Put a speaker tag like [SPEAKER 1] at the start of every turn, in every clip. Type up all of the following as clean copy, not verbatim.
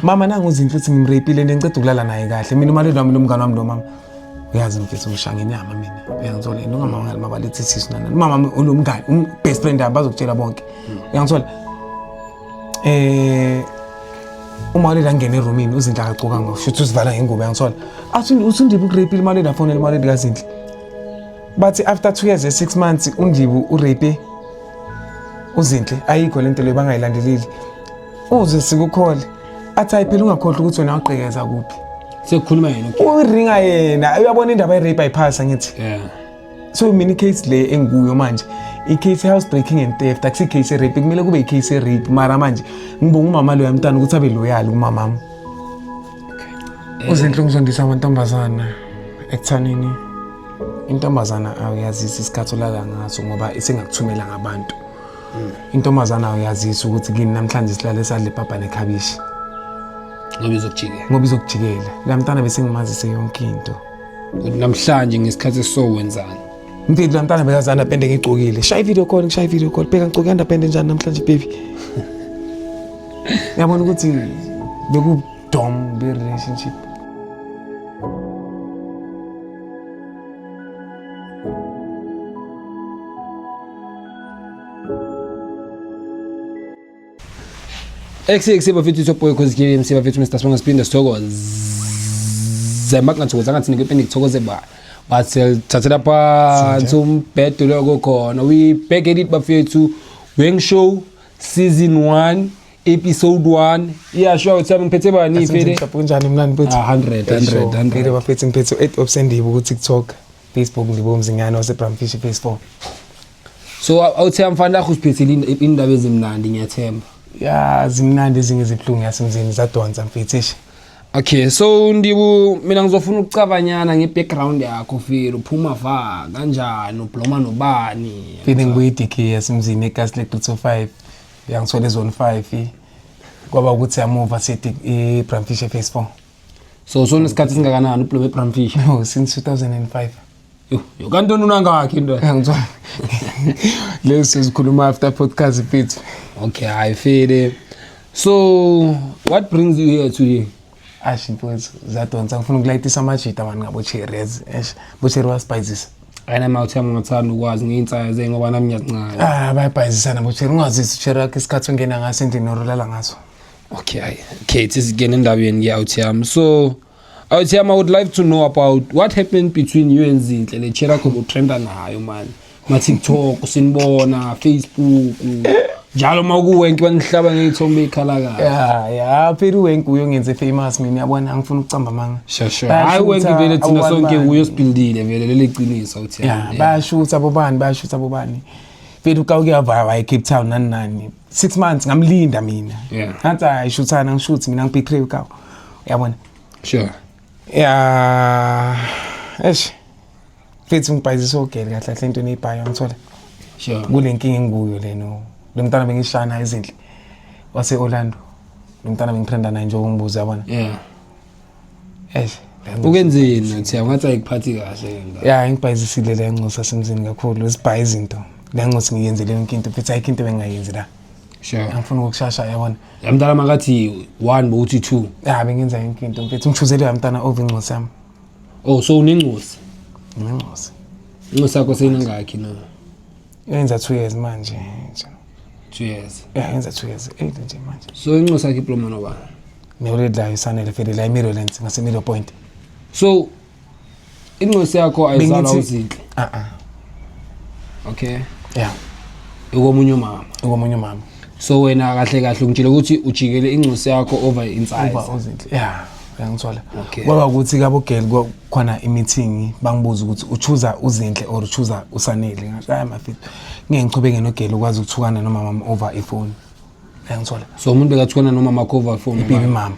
[SPEAKER 1] Mama nangu uZinhle uthi ngimrapile, ngiceda ukulala naye kahle mina. Umaleli wami, nomngane wami lo mama, uyazi mfethu, ngishaya ngenyama mina, uyangithola? Yena ungamama mabalethi isisu nana umama unomngane, best friend yami, bazokutshela bonke, uyangithola? Umaleli angene erumini, uZinhle akagcokanga, futhi uzivala ngengubo, uyangithola? Athi usuNdibu ukurapile umaleli, afonele umaleli kaZinhle, bathi after 2 years 6 months uNdibu urape uZinhle. Ayikho lento leyo, bangayilandeleli uze sikukhole. Athi hayi phela, ungakhohlwa ukuthi wena wagqekeza kuphi.
[SPEAKER 2] Sekukhuluma yena, okay.
[SPEAKER 1] Uringa yena, uyabona indaba ye-rape ayiphasa, ngithi. So mina i-case le engikuyo manje, i-case house breaking and theft, akusi-case ye-rape. Kumele kube i-case ye-rape, mara manje ngibonga umama loya mntwana ukuthi abe loyal kumamami. Uzinhle ungizondisa amantombazana ekuthanini intombazana awuyazisi isikhathi olala ngaso, ngoba isingakuthumela ngabantu. Intombazana awuyazisi ukuthi kini namhlanje silale sadla ipapa nekhabishi,
[SPEAKER 2] ngoba izokujikela.
[SPEAKER 1] Ngoba izokujikela. La mntwana besengimazise yonke into.
[SPEAKER 2] Ukuthi namhlanje ngesikhathi esowenzani.
[SPEAKER 1] Mfethu, la mntwana bekazi underpant ngigcokile. Shaya i-video call, ngishaya i-video call, bheka ngigcoke underpant njani namhlanje, baby. Uyabona ukuthi beku-dom be-relationship.
[SPEAKER 2] Exe bafethu, it's your boy Khosi KMC bafethu, Mr Sibonga, siphinde sithokoze makungathokoza ngathi nike ngithokoze ba, but siyalithathela phansi umbhedo loko khona. We back at it bafethu, Weng Show season 1 episode 1. Iyasho ukuthi yami ngiphethe bani fele?
[SPEAKER 1] Kunjani mnandi mfethu?
[SPEAKER 2] Ah, 100 100 100.
[SPEAKER 1] Ngile bafethu, ngiphethe 8 Obsendibu ku TikTok, Facebook ngibo Mzingane wase Bramfish Phase 4.
[SPEAKER 2] So awuthe mfana lakho usiphethele indaba ezimnandi, ngiyathemba.
[SPEAKER 1] Ya, zimnandi, ezinye izibuhlungu yasemzini, zadonsa mfethu, eish.
[SPEAKER 2] Okay, so Ndibu, mina ngizofuna ukucabanyana nge-background yakho feel, uphuma va kanjani, ubloma nobani?
[SPEAKER 1] Mfethu, ngibuye i-DK yasemzini eGas Lake 325, yangithola ezone 5, kwaba ukuthi yamuva sithi i-Bramfish Phase 4.
[SPEAKER 2] So sonesikhathi singakanani ubloma eBramfish?
[SPEAKER 1] No, since 2005.
[SPEAKER 2] Yo, yo, kanti unangakhi into?
[SPEAKER 1] Yangithola, leso sikhuluma after podcast mfethu.
[SPEAKER 2] Okay, hayi fele. So what brings you here today?
[SPEAKER 1] Ashi mfethu, zadonsa, ngifuna ukulayitisa amajita mani ngabo-cherry, yazi, eish, bo-cherry basibhayizisa.
[SPEAKER 2] Ayina mawuthi yami ngingathanda ukwazi ngey'nsaya ze, ngoba nami ngiyazincane.
[SPEAKER 1] Ah, bayabhayizisana bo-cherry, ungazisi cherry wakho isikhathi ungena ngaso endlini or ulala ngaso.
[SPEAKER 2] Okay, hayi, okay, sisingena endabeni ke outie yami. So outie yami, I would like to know about what happened between you and Zinhle, le cherry yakho utrenda nayo man, ma-TikTok sinibona, Facebook njalo, uma kuwenke banihlaba ngey'thombe ey'khala kahle.
[SPEAKER 1] Ya, phela uwenke uyo ngenze famous mina, yabona, angifuni ukucamba amanga.
[SPEAKER 2] Sure, hayi, wenke vele thina sonke uyo sibhildile vele, leli qiniso outie
[SPEAKER 1] ya
[SPEAKER 2] yami.
[SPEAKER 1] Bayashutha bobani, bayashutha bobani mfethu, ukawuke wavaya waye Cape Town nani nani, 6 months ngamlinda mina. Ngathi hayi, shuthana, ngishuthi mina ngibetray ukawu, uyabona? Ya, eish mfethu, ngibhayizisa ogele kahle kahle into eniyibhayo, ngithola kule nkinga engikuyo le. No, lo mntwana bengishana izinhle wase-Orlando, lo mntwana bengitrenda naye njengoba ngibuza, yabona? Eish.
[SPEAKER 2] Ukenzeni uthi ngathi ayikuphathi kahle le?
[SPEAKER 1] Ya, ngibhayizisile le ncosi yasemzini kakhulu, zibhaye izinto le ncosi, ngiyenzele yonke into mfethu, ayikho into bengingayenzi la. Angifuni ukukushasha, yabona?
[SPEAKER 2] Ya mntana makathi one bowuthi two.
[SPEAKER 1] Ya, bengenza yonke into mfethu, ngishuzele ya mntana over incosi yami.
[SPEAKER 2] Oh, so unencosi?
[SPEAKER 1] Nginencosi.
[SPEAKER 2] Incosi yakho seyinangakhi no?
[SPEAKER 1] Yenza 2 years manje.
[SPEAKER 2] 2 years?
[SPEAKER 1] Ya, yenza 2 years 8 nje manje.
[SPEAKER 2] So incosi yakho iploma nobani?
[SPEAKER 1] Newledlayo isanele fele la eMeadowlands, ngase-Middle Point.
[SPEAKER 2] So incosi yakho ayizalwa uZinhle?
[SPEAKER 1] Ah ah.
[SPEAKER 2] Okay.
[SPEAKER 1] Ya.
[SPEAKER 2] Ikomunye umama?
[SPEAKER 1] Okomunye umama.
[SPEAKER 2] So wena kahle kahle ungitshela ukuthi ujikele incosi yakho over inside?
[SPEAKER 1] Over uZinhle, ya, uyangithola?
[SPEAKER 2] Okay.
[SPEAKER 1] Kwaba ukuthi kabogel khona i-meeting, bangibuza ukuthi uchuza uZinhle or uchuza uSanele. Ngathi hayi mafethu, ngeke ngichubeke nogel ukwazi ukuthukana nomama wami over ifoni, uyangithola?
[SPEAKER 2] So umuntu bekathukana nomama wakho over phone?
[SPEAKER 1] Ibaby mama.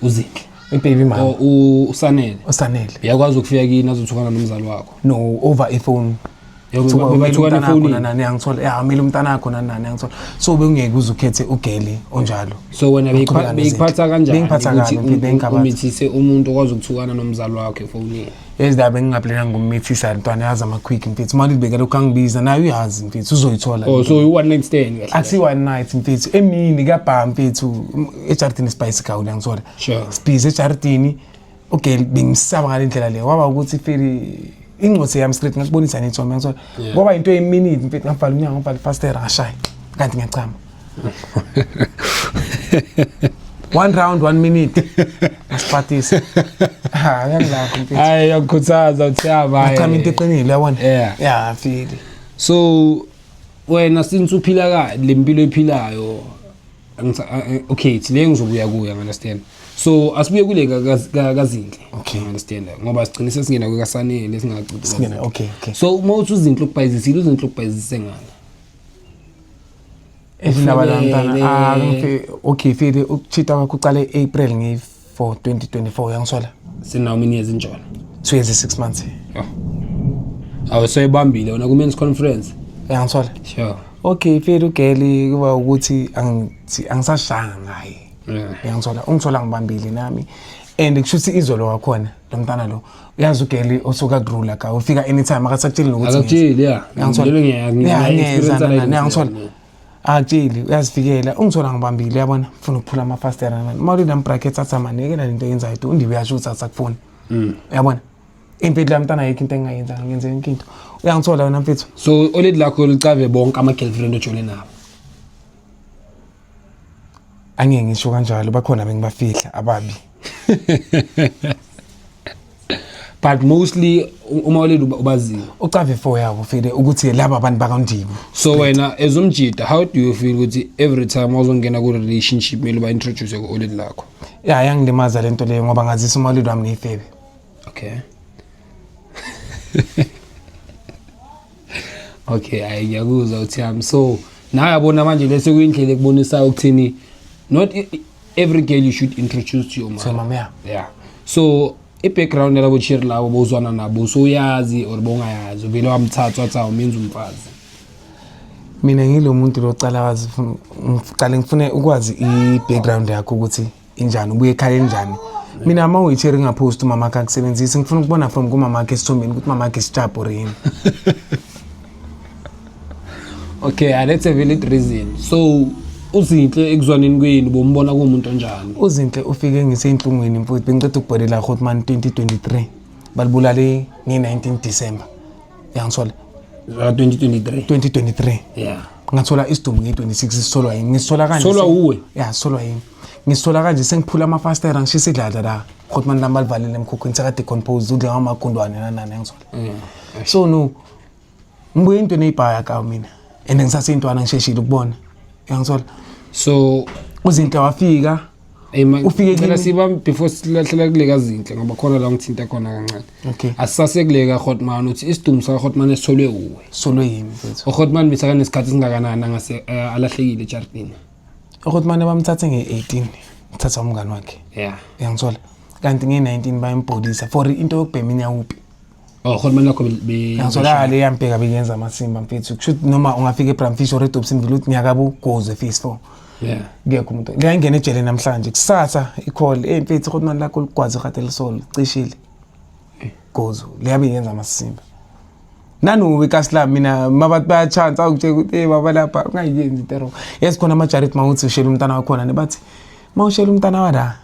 [SPEAKER 2] uZinhle?
[SPEAKER 1] Ibaby mama.
[SPEAKER 2] Or uSanele?
[SPEAKER 1] USanele.
[SPEAKER 2] Uyakwazi ukufika kini azothukana nomzali wakho?
[SPEAKER 1] No, over ifoni.
[SPEAKER 2] Yebo, bebathukana efonini.
[SPEAKER 1] Nani, yangithola? Ya, umele umntana wakho nani nani, yangithola? So bengeke uze ukhethe ugeli onjalo.
[SPEAKER 2] So wena
[SPEAKER 1] Ngiqhubeka
[SPEAKER 2] beyikuphatha kanjani
[SPEAKER 1] Bengiphatha
[SPEAKER 2] ukuthi
[SPEAKER 1] kabi, bengikhabatha.
[SPEAKER 2] umithise umuntu okwazi ukuthukana nomzali wakho efonini?
[SPEAKER 1] Ezindaba engingaplananga ngumithisa ntwana, yazi ama-quick mfethu, mali beka lokhu angibiza naye uyazi mfethu uzoyithola.
[SPEAKER 2] Oh, so i-one night stand kahle.
[SPEAKER 1] Akusi one night mfethu, emini kuyabhaka mfethu ejardini, spice gawuli angithola. Sibhizi ejardini, okay, bengisaba ngale ndlela leyo, kwaba ukuthi feli ingcosi yami straight ngakubonisa nethombe ngithola. Kwaba into eyiminute mfethu, ngavala umnyango, ngavala ifastera, ngashaya kanti ngiyachama. One round, one minute, ngasiphathisa. Ha, uyangilakho mfethu.
[SPEAKER 2] Hayi, uyakukhuthaza uthiyaba.
[SPEAKER 1] Ngachama into eqinile, uyabona. Yeah, fili.
[SPEAKER 2] So wena since uphila ka le mpilo ephilayo, okay, thile ngizobuya kuyo, understand? So asibuye kule kaZinhle. Understand, ngoba sigcine sesingena kwekaSanele singacidi.
[SPEAKER 1] Singena, okay.
[SPEAKER 2] So uma uthi uZinhle ukubhayizisile, uZinhle ukubhayizise ngani?
[SPEAKER 1] Indaba la mntana.
[SPEAKER 2] Ufanele.
[SPEAKER 1] Ah, okay fili, ukuchita kwakho uqale April nge-4 2024, yangisola.
[SPEAKER 2] Sinawo many years injalo?
[SPEAKER 1] 2 years and 6 months.
[SPEAKER 2] Oh. Awu, soyibambile wena ku-men's conference.
[SPEAKER 1] Yangisola. Okay fili, ugeli kuba ukuthi angithi angisashanga ngaye. Uyangithola, ungithola ngibambile nami and kusho ukuthi izolo wakhona lo mntana lo, uyazi ugeli osuka kurula ka ufika anytime akasakutsheli nokuthi
[SPEAKER 2] Akakutsheli, yeah.
[SPEAKER 1] Uyangithola?
[SPEAKER 2] Lelo
[SPEAKER 1] Yeah,
[SPEAKER 2] ngiya-experience
[SPEAKER 1] ngiyeza,
[SPEAKER 2] la
[SPEAKER 1] uyangithola?
[SPEAKER 2] yeah.
[SPEAKER 1] Akutsheli, uyazifikela, ungithola ngibambile, uyabona, ufuna ukuphula amafastera nani uma ulina brackets athi amaneke lento yenzayo tu undibe, uyasho ukuthi asakufuni. Uyabona impilo yamntana, ayikho into engingayenza, ngenze yonke into, uyangithola wena mfethu.
[SPEAKER 2] So oledi lakho licave bonke ama-girlfriend ojole nabo?
[SPEAKER 1] Angeke ngisho kanjalo, bakhona bengibafihla ababi.
[SPEAKER 2] But mostly uma oledi ubaziwe.
[SPEAKER 1] Ucave four yabo file ukuthi laba abantu bakaNdibu.
[SPEAKER 2] So wena as umjida, how do you feel ukuthi every time wazongena ku-relationship kumele uba-introduce ku-oledi lakho?
[SPEAKER 1] Ya, yangilimaza lento leyo ngoba ngazisa umalidi wami neyifebe.
[SPEAKER 2] Okay, hayi, ngiyakuzwa uthiyami. So nawe yabona manje lese kuyindlela ekubonisayo ukuthini not every girl you should introduce to your mom.
[SPEAKER 1] So mama, ya.
[SPEAKER 2] Yeah, so i-background yalabo cherry labo bozwana nabo, so uyazi or bongayazi, uvele wamthatha wathi awumenza umfazi?
[SPEAKER 1] Mina ngilo muntu locala wazi, ngiqale ngifune ukwazi i-background yakho ukuthi injani, ubuye ekhaya enjani. Mina uma uyi-cherry ngaphost umama akhe akusebenzisi, ngifuna ukubona from kumama akhe esithombeni ukuthi mama akhe isijabho or yini.
[SPEAKER 2] Okay, that's a valid reason. So uZinhle ekuzwaneni kwenu bombona kuwumuntu onjani?
[SPEAKER 1] UZinhle ufike ngiseyinhlungwini mfowethu, bengiceda ukubhodela Hotman 2023, balibulale nge-19 December, uyangithola?
[SPEAKER 2] 2023?
[SPEAKER 1] 2023. Ngathola isidumbu nge-26, sitholwa yimi, ngisithola kanje.
[SPEAKER 2] Solwa uwe?
[SPEAKER 1] Ya, sitholwa yimi, ngisithola kanje sengiphula amafastera, ngishisa idladla la Hotman lami balivalile emkhukhwini, sekade-compose udla ngamagundwane nanani, yangithola? So no, ngibuye into neyibhaya ka mina and ngisaseyintwana, ngisheshile ukubona, uyangithola?
[SPEAKER 2] So
[SPEAKER 1] uZinhle wafika.
[SPEAKER 2] Hey,
[SPEAKER 1] Ufike
[SPEAKER 2] ngicela siba before silahlela kuleka Zinhle, ngoba khona la ngithinta khona kancane.
[SPEAKER 1] Okay.
[SPEAKER 2] Asisase kuleka Hotman, uthi isidumbu saka Hotman esitholwe uwe?
[SPEAKER 1] Solwe yimi mfethu.
[SPEAKER 2] UHotman besakanesikhathi esingakanani angase alahlekile ejardini?
[SPEAKER 1] UHotman bamthathe nge-18, thatha umngani wakhe. Uyangithola? Kanti nge-19 bayambhodisa for into yokubhema inyawupi.
[SPEAKER 2] Oh, Hotman lakho
[SPEAKER 1] Uyangithola? Le yambheka beyenza amasimba mfethu, kusho ukuthi noma ungafika eBramfish or eDobsonville uthi ngiyakabo gozo e-phase 4. Kuyekho umuntu liyangena ejele namhlanje, kusasa i-call, hey mfethu, Hotman lakho ligwazi kade lisolo cishile gozo liyabe yenza amasimba nanuwe ikasi mina mabathi bayachance awukutshela ukuthi hey baba lapha ungayenzi into wrong. Yes, khona amajariti mawuthi ushela umntana wakhona, nebathi mawushela umntana wala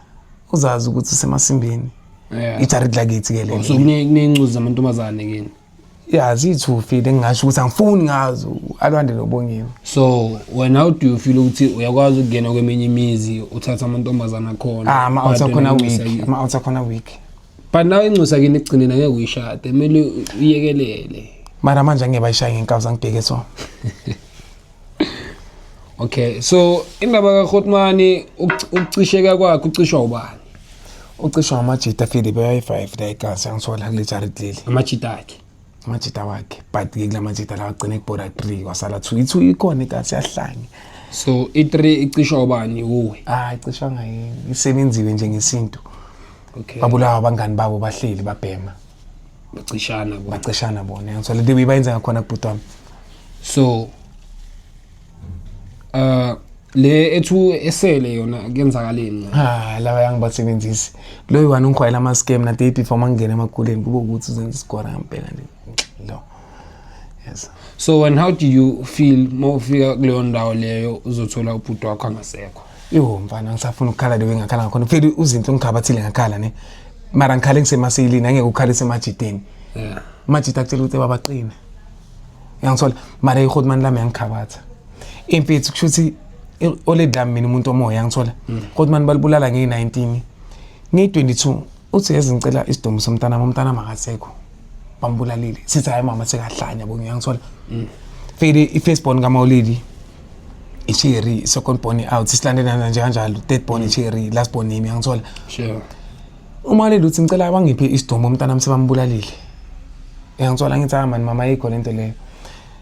[SPEAKER 1] uzazi ukuthi usemasimbeni. Ijariti lakithi ke lelo.
[SPEAKER 2] So kuney'ncuzi zamantombazane kini?
[SPEAKER 1] Ya, ziyithufile, ngingasho ukuthi angifuni ngazo, Alwande noBongiwe.
[SPEAKER 2] So wena, how do you feel ukuthi uyakwazi ukungena kweminye imizi uthatha amantombazane akhona?
[SPEAKER 1] Ah, ama-out
[SPEAKER 2] But
[SPEAKER 1] akhona
[SPEAKER 2] wena
[SPEAKER 1] week,
[SPEAKER 2] inxusa
[SPEAKER 1] ama-out akhona week.
[SPEAKER 2] But nawe inxusa kini ekugcineni angeke uyishade, kumele uyekelele.
[SPEAKER 1] Mara manje angeke bayishaye ngenkawu zangibheke so.
[SPEAKER 2] Okay, so indaba kaHotman, ukucisheka kwakhe, ucishwa ubani?
[SPEAKER 1] Ucishwa ngamajita fili, beyayi-five la egasi, angithola, kule jariti leli.
[SPEAKER 2] Amajita akhe?
[SPEAKER 1] Amajita wakhe, but-ke kula majita lawa agcine kubhoda three, kwasala two, i-two ikhona egasi yahlanye.
[SPEAKER 2] So i-three icishwa ubani, uwe?
[SPEAKER 1] Ah, icishwa ngayini, isebenziwe nje ngesintu. Babulawa abangani babo, bahleli babhema.
[SPEAKER 2] Bacishana bona.
[SPEAKER 1] Bacishana bona, ngithola the way bayenza ngakhona kubhuti wami.
[SPEAKER 2] So Le ethu esele yona kuyenzakaleni?
[SPEAKER 1] Ah, laba yangibasebenzisi. Lo yi-one ungihwayela ama-scam na day before mangingena emakuleni kube ukuthi uzenza isigora ngempela nje. Lo. Yes.
[SPEAKER 2] So and how do you feel uma ufika kuleyo ndawo leyo uzothola ubhuti wakho angasekho?
[SPEAKER 1] Yo mfana, ngisafuna ukukhala lewe ngakhala ngakhona. Phela uzinto ngikhabathile ngakhala ne. Mara ngikhale ngisemaselini, angeke ukhale semajideni. Amajida akutshela ukuthi babaqina. Uyangithola? Mara ihotman lami yangikhabatha. Imfethu kusho ukuthi oledi lami mina umuntu omoya, ngithola. Hotman balibulala ngeyi-19. Ngeyi-22 uthi yazi ngicela isidumbu somntana, umntana makasekho. Bambulalile. Sithi hayi mama sekahlanya bo, ngiyangithola. Fele i-first born kaMawulidi i-cherry, second born out, silandelana nje kanjalo, third born i-cherry, last born yimi, uyangithola. Uma leli uthi ngicela bangiphe isidumbu umntana wami sebambulalile. Uyangithola, ngithi ah mani mama ayikho lento leyo.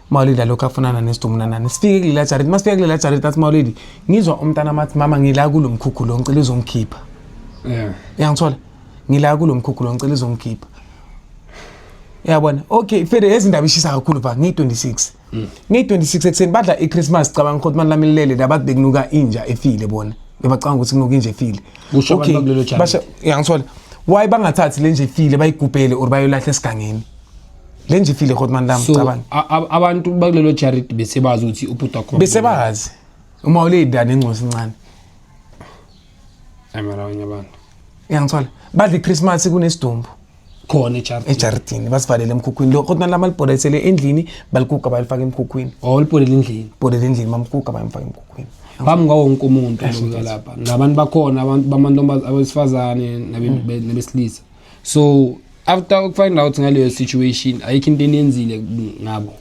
[SPEAKER 1] Mawulidi lokho afunana nesidumbu nanani. Sifike kulela jaridi, masifike kulela jaridi athi Mawulidi ngizwa umntana mathi mama ngila kulo mkhukhu lo ngicela uzongikhipha. Uyangithola? Ngila kulo mkhukhu lo ngicela uzongikhipha. Uyabona? Okay, fede ezindaba ishisa kakhulu ba ngiyi-26. Ngiyi-26 ekuseni badla iChristmas, cabanga ukuthi mani lami lilele labathi bekunuka inja efile bona. Bebacabanga ukuthi kunuka inja efile.
[SPEAKER 2] Kusho abantu bakulelo jaridi.
[SPEAKER 1] Basho uyangithola. Why bangathathi le nje ifile bayigubhele or bayolahla esigangeni? Le nje ifile hotman lami
[SPEAKER 2] So
[SPEAKER 1] cabanga.
[SPEAKER 2] abantu bakulelo jaridi bese bazi ukuthi ubhuti wakho
[SPEAKER 1] Bese bazi. Uma ulida nengcosi incane.
[SPEAKER 2] Mara abanye abantu.
[SPEAKER 1] Uyangithola? Badla iChristmas kunesidumbu.
[SPEAKER 2] Khona ejaridini.
[SPEAKER 1] Ejaridini basivalele emkhukhwini. Lo hotman lami alibhodayisele endlini, baliguga balifaka emkhukhwini.
[SPEAKER 2] Oh, libhodele endlini.
[SPEAKER 1] Bhodele endlini bamguga bayamfaka emkhukhwini.
[SPEAKER 2] Phambi kwawo wonke umuntu obuka lapha. Nabantu bakhona, abantu bamantombazane, abesifazane nabesilisa. So after ukufind out ngaleyo situation, ayikho into eniyenzile ngabo.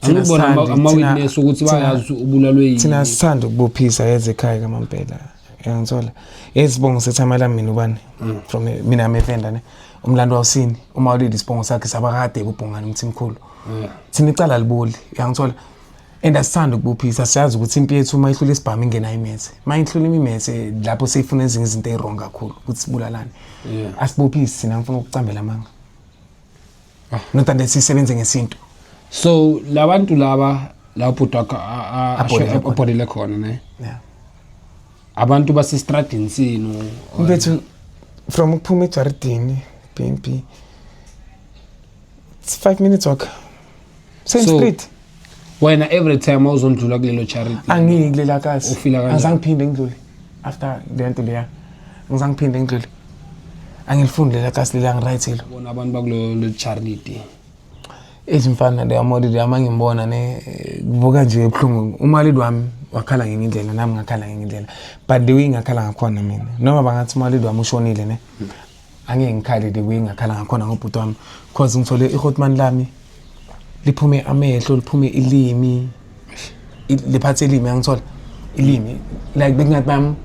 [SPEAKER 1] Thina
[SPEAKER 2] Angibona ama-witness ukuthi bayazi ubulalwe yini.
[SPEAKER 1] Thina sithanda ukubophisa yeze ekhaya kamampela. Uyangithola? Isibongo sethama lami mina ubani? From mina amevenda ne. Umlando wawusini. Uma ulidi isibongo sakhe sabakade kubhongana umthimkhulu. Thina icala liboli, uyangithola? And asithanda ukubophisa, siyazi ukuthi impi yethu uma ihlula isibhamu ingena imethe. Uma ihlula imimethe lapho seyifuna ezinye izinto eziwrong kakhulu ukuthi sibulalane. Asibophisi thina, ngifuna ukucambela amanga. Not unless sisebenze ngesintu.
[SPEAKER 2] So labantu laba la bhuti wakho
[SPEAKER 1] Abhodele khona.
[SPEAKER 2] abhodele khona ne.
[SPEAKER 1] Yeah.
[SPEAKER 2] Abantu basestradini senu.
[SPEAKER 1] Mfethu from ukuphuma ejaridini BNP it's 5 minutes walk. Same
[SPEAKER 2] So,
[SPEAKER 1] street.
[SPEAKER 2] Wena every time awuzondlula kulelo charity.
[SPEAKER 1] Angiyi kulela kasi.
[SPEAKER 2] Ufila kanjani?
[SPEAKER 1] Angizange ngiphinde ngidlule after le nto leya. Angizange ngiphinde ngidlule. Angilifundi lela kasi lela ngiright lo.
[SPEAKER 2] Bona abantu bakulelo charity.
[SPEAKER 1] Ezimfana leya model yami angimbona ne kuvuka nje ebuhlungu. Umalidi wami wakhala ngenye indlela nami ngakhala ngenye indlela. But the way ngakhala ngakhona mina. Noma bangathi umalidi wami ushonile ne. Angeke ngikhale the way ngakhala ngakhona ngobhuti wami cause ngithole ihotman lami liphume amehlo, liphume ilimi, liphathe ilimi, angithola ilimi like bekungathi bami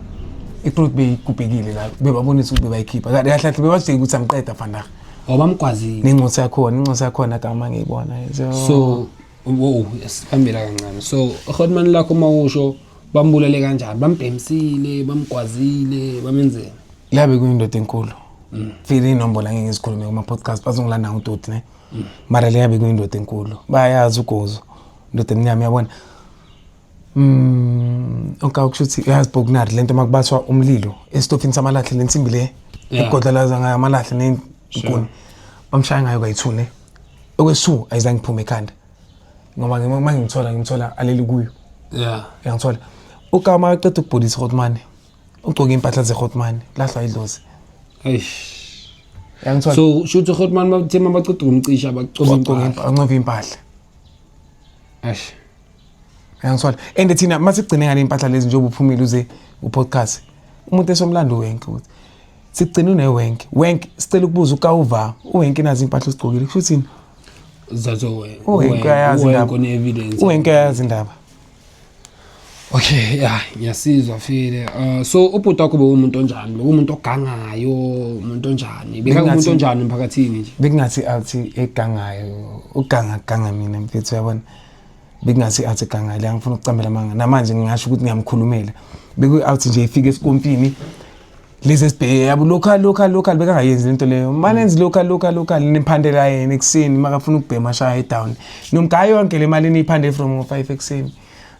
[SPEAKER 1] ithroat beyigubhekile la bebabonisa ukuthi bebayikhipha kahle kahle kahle bebajike ukuthi angiqeda vandag.
[SPEAKER 2] Wabamgwazile.
[SPEAKER 1] Nencosi yakhona, incosi yakhona gama ngiyibona.
[SPEAKER 2] So wow, sihambela kancane. So hotman lakho mawusho bambulale kanjani? Bambhemsile, bamgwazile, bamenzeni?
[SPEAKER 1] Labe kuyindoda enkulu. Vele inombolo angeke ngizikhulume kuma podcast bazongilanda ngudoti ne. Mara le yabe kuyindoda enkulu. Bayazi ugozo. Indoda emnyama yabona. Okay, kusho ukuthi uyazi Bognar lento makubathwa umlilo esitofini samalahle lensimbi le. Igodla laza ngayo amalahle nenkuni. Bamshaya ngayo kayithune. Okwesu ayizange iphume ekhanda. Ngoba uma ngimthola ngimthola aleli kuyo. Uyangithola. Ukama aqeda ukubholisa Hotman. Ugcoke impahla zeHotman, lahlwa idlozi.
[SPEAKER 2] Eish.
[SPEAKER 1] Uyangithola.
[SPEAKER 2] So shoot Hotman bathe mabaqeda ukumcisha bacova impahla.
[SPEAKER 1] Bancova impahla.
[SPEAKER 2] Eish.
[SPEAKER 1] Uyangithola. And thina masigcine ngale impahla lezi njengoba uphumile uze upodcast. Umuntu esomlando wenke ukuthi sigcine unewenke. Wenke sicela ukubuza ukawuva uwenke nazi impahla usigcokile. Kusho uthini?
[SPEAKER 2] Zazo wenke.
[SPEAKER 1] Uwenke uyayazi indaba.
[SPEAKER 2] Uwenke one-evidence.
[SPEAKER 1] Uwenke uyayazi indaba.
[SPEAKER 2] Okay, yeah, ngiyasizwa file. So ubhuti wakho bewumuntu onjani? Bewumuntu ogangayo, umuntu onjani? Beka umuntu onjani emphakathini nje?
[SPEAKER 1] Bekungathi athi egangayo, uganga ganga mina mfethu uyabona. Bekungathi athi egangayo, la ngifuna ukucambela amanga. Namanje ngingasho ukuthi ngiyamkhulumela. Beku out nje ifike esikompini lezi esibheke yabo local local local bekangayenzi lento leyo. Manenzi local local local niphandela yena ekuseni makafuna ukubhema shaya down. Nomgayo yonke le mali niyiphande from ngo 5 ekuseni.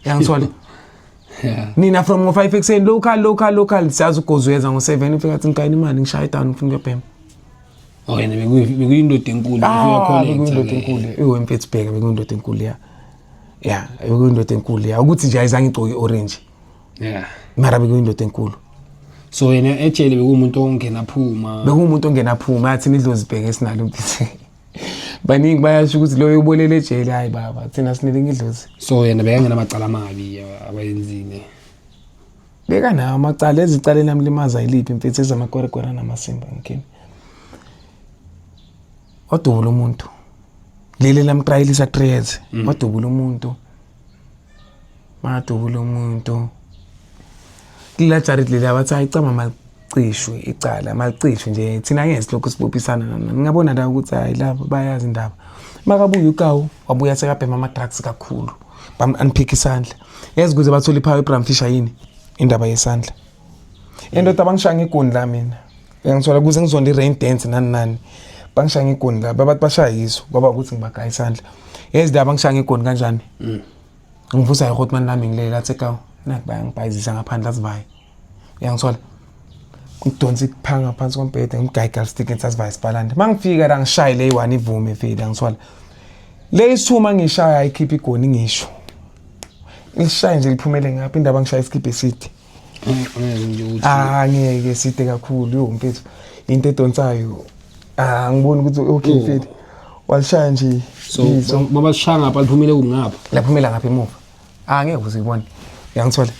[SPEAKER 1] Yangithola.
[SPEAKER 2] Yeah.
[SPEAKER 1] Nina from ngo-5 ekuseni local local local siyazi ugozi uyeza ngo-7 ufika athi ngikayini imali ngishaya down ngifuna ukuyobhema.
[SPEAKER 2] Oh yena bekuyindoda enkulu
[SPEAKER 1] Ah,
[SPEAKER 2] bekuya
[SPEAKER 1] bekuyindoda enkulu. Iwe mfethu bheka bekuyindoda enkulu ya. Ya, bekuyindoda enkulu ya. Ukuthi nje ayizange igcoke i-orange.
[SPEAKER 2] Yeah.
[SPEAKER 1] Mara bekuyindoda enkulu.
[SPEAKER 2] So yena ejele bekuwumuntu ongena phuma.
[SPEAKER 1] Bekuwumuntu ongena phuma athi nidlozi bheke esinalo mfethu. Baningi bayasho ukuthi loyo ubolele ejele hayi baba thina sinelinye idlozi.
[SPEAKER 2] So yena bekangena amacala amabi abayenzile.
[SPEAKER 1] Bekanawo amacala ezicaleni amlimaza yiliphi mfethu ezamakwerekwere namasimba ngikini. Wadubula umuntu. Leli lamtrayelisa 3 years. Wadubula umuntu. Wadubula umuntu. Kula charity leli abathi ayicama malicishwe icala malicishwe nje thina ngeke silokhu sibophisana nani. Ngingabona la ukuthi hayi laba bayazi indaba. Makabuya uKawu wabuya sekabhema ama drugs kakhulu. Bam unpick isandla. Yazi kuze bathole iphawu eBram Fischer yini indaba yesandla. Indoda bangishaya ngegoni la mina. Uyangithola kuze ngizonde i-rain dance nani nani. Bangishaya ngegoni la babathi bashaya yiso kwaba ukuthi ngibagaya isandla. Yazi la bangishaya ngegoni kanjani? Ngivusa ihotman lami ngilele athi kawu nakhu bayangibhayizisa ngaphandle azivaye. Uyangithola? Ngidonsa iphanga phansi kombhede ngimgaye igalstick ngithi azivaye sibhalande. Mangifika la ngishaye le one ivume vele uyangithola. Le isithuma ngishaya ayikhipha igoni ngisho. Ngishaye nje liphumele ngapha indaba ngishaya isikibhe eside. Ah ngeke side kakhulu yo mfethu. Into edonsayo. Ah ngibona ukuthi okay mfethu. Walishaya nje.
[SPEAKER 2] So mabashaya ngapha liphumile kungapha.
[SPEAKER 1] Laphumela ngapha emuva. Ah ngeke uzibone. Uyangithola?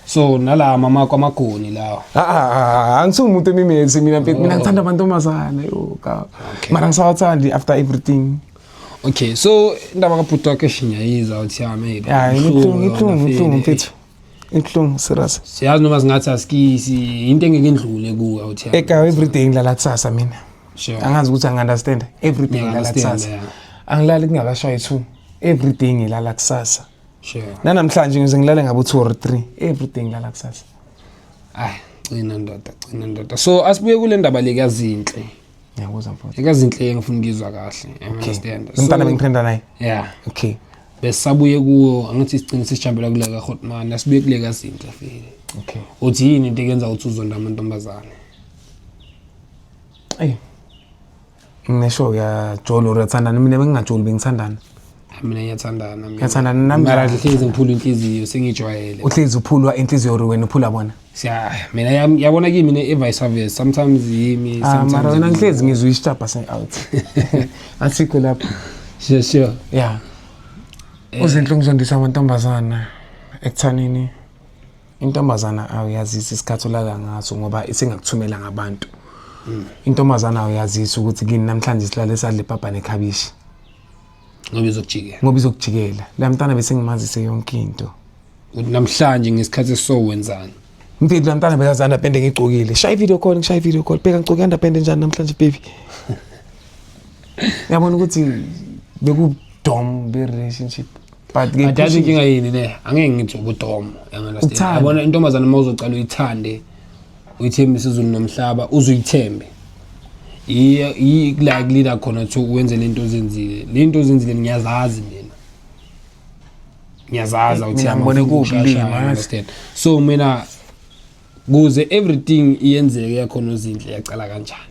[SPEAKER 2] So nala mama kwamagoni lawa.
[SPEAKER 1] Ah angisumuntu emimezi mina mfethu. Mina ngithanda amantombazana yo ka. Mara ngisawathandi after everything.
[SPEAKER 2] Okay, so indaba kabhuti wakhe shinyayiza uthi yami.
[SPEAKER 1] Ya ibuhlungu ibuhlungu ibuhlungu mfethu. Ibuhlungu serious.
[SPEAKER 2] Siyazi noma singathi asikisi into engeke indlule kuwe uthi yami.
[SPEAKER 1] Eka everyday ngilala kusasa mina.
[SPEAKER 2] Sure.
[SPEAKER 1] Angazi ukuthi angi-understand everyday ngilala
[SPEAKER 2] Ngiya-understand,
[SPEAKER 1] kusasa.
[SPEAKER 2] yeah.
[SPEAKER 1] Angilali kungakashayi 2. Everyday ngilala kusasa.
[SPEAKER 2] Sure.
[SPEAKER 1] Nanamhlanje ngize ngilale ngabo 2 or 3. Everyday ngilala kusasa.
[SPEAKER 2] Ay, cina ndoda, cina ndoda. So asibuye kule ndaba le kaZinhle.
[SPEAKER 1] Ngiyakuzwa mfowethu.
[SPEAKER 2] Ekazinhle ngifuna ukuyizwa kahle. You understand?
[SPEAKER 1] Lo mntana bengitrenda naye.
[SPEAKER 2] Yeah.
[SPEAKER 1] Okay.
[SPEAKER 2] Besisabuye kuwo angithi sigcine sisijambela kule kaHotman, asibuye kule kaZinhle vele.
[SPEAKER 1] Okay.
[SPEAKER 2] Uthi yini into ekenza ukuthi uzonda amantombazane?
[SPEAKER 1] Ey. Nginesho uyajolo uyathandana mina bengingajoli bengithandana.
[SPEAKER 2] Mina ngiyathandana mina.
[SPEAKER 1] Ngiyathandana nami.
[SPEAKER 2] Mara ngihlezi ngiphula inhliziyo sengijwayele.
[SPEAKER 1] Uhlezi uphulwa inhliziyo or wena uphula bona.
[SPEAKER 2] Siya mina yabona kimi ne vice versa sometimes yimi
[SPEAKER 1] Ah
[SPEAKER 2] sometimes.
[SPEAKER 1] mara wena ngihlezi ngizwe isitshapha se out. Asikho lapho.
[SPEAKER 2] Sure sure.
[SPEAKER 1] Yeah. Uzinhle ngizondisa amantombazana ekuthanini intombazana awuyazisi isikhathi olala ngaso ngoba isingakuthumela ngabantu. Intombazana awuyazisi ukuthi kini namhlanje silale sadle ipapa nekhabishi
[SPEAKER 2] Ngoba izokujikela.
[SPEAKER 1] ngoba izokujikela. La mntana bese ngimazise yonke into.
[SPEAKER 2] Uthi namhlanje ngesikhathi esowenzani?
[SPEAKER 1] Mfethu la mntana bekazi underpant ngigcokile. Shaya video call, ngishaya video call. Bheka ngigcoke underpant njani namhlanje baby. Yabona ukuthi beku dom be relationship. But ke
[SPEAKER 2] But yazi inkinga yini le? Angeke ngithi ubudom. You understand?
[SPEAKER 1] Ukuthanda.
[SPEAKER 2] Yabona intombazane uma uzocala uyithande uyithembise izulu nomhlaba uzuyithembe. Yi la kulida khona ukuthi wenze lento ozenzile. Lento ozenzile ngiyazazi mina. Ngiyazazi awuthi
[SPEAKER 1] Mina ngibone kuwubulima, yazi.
[SPEAKER 2] understand. So mina kuze everything iyenzeke yakhona uzinhle yacala kanjani?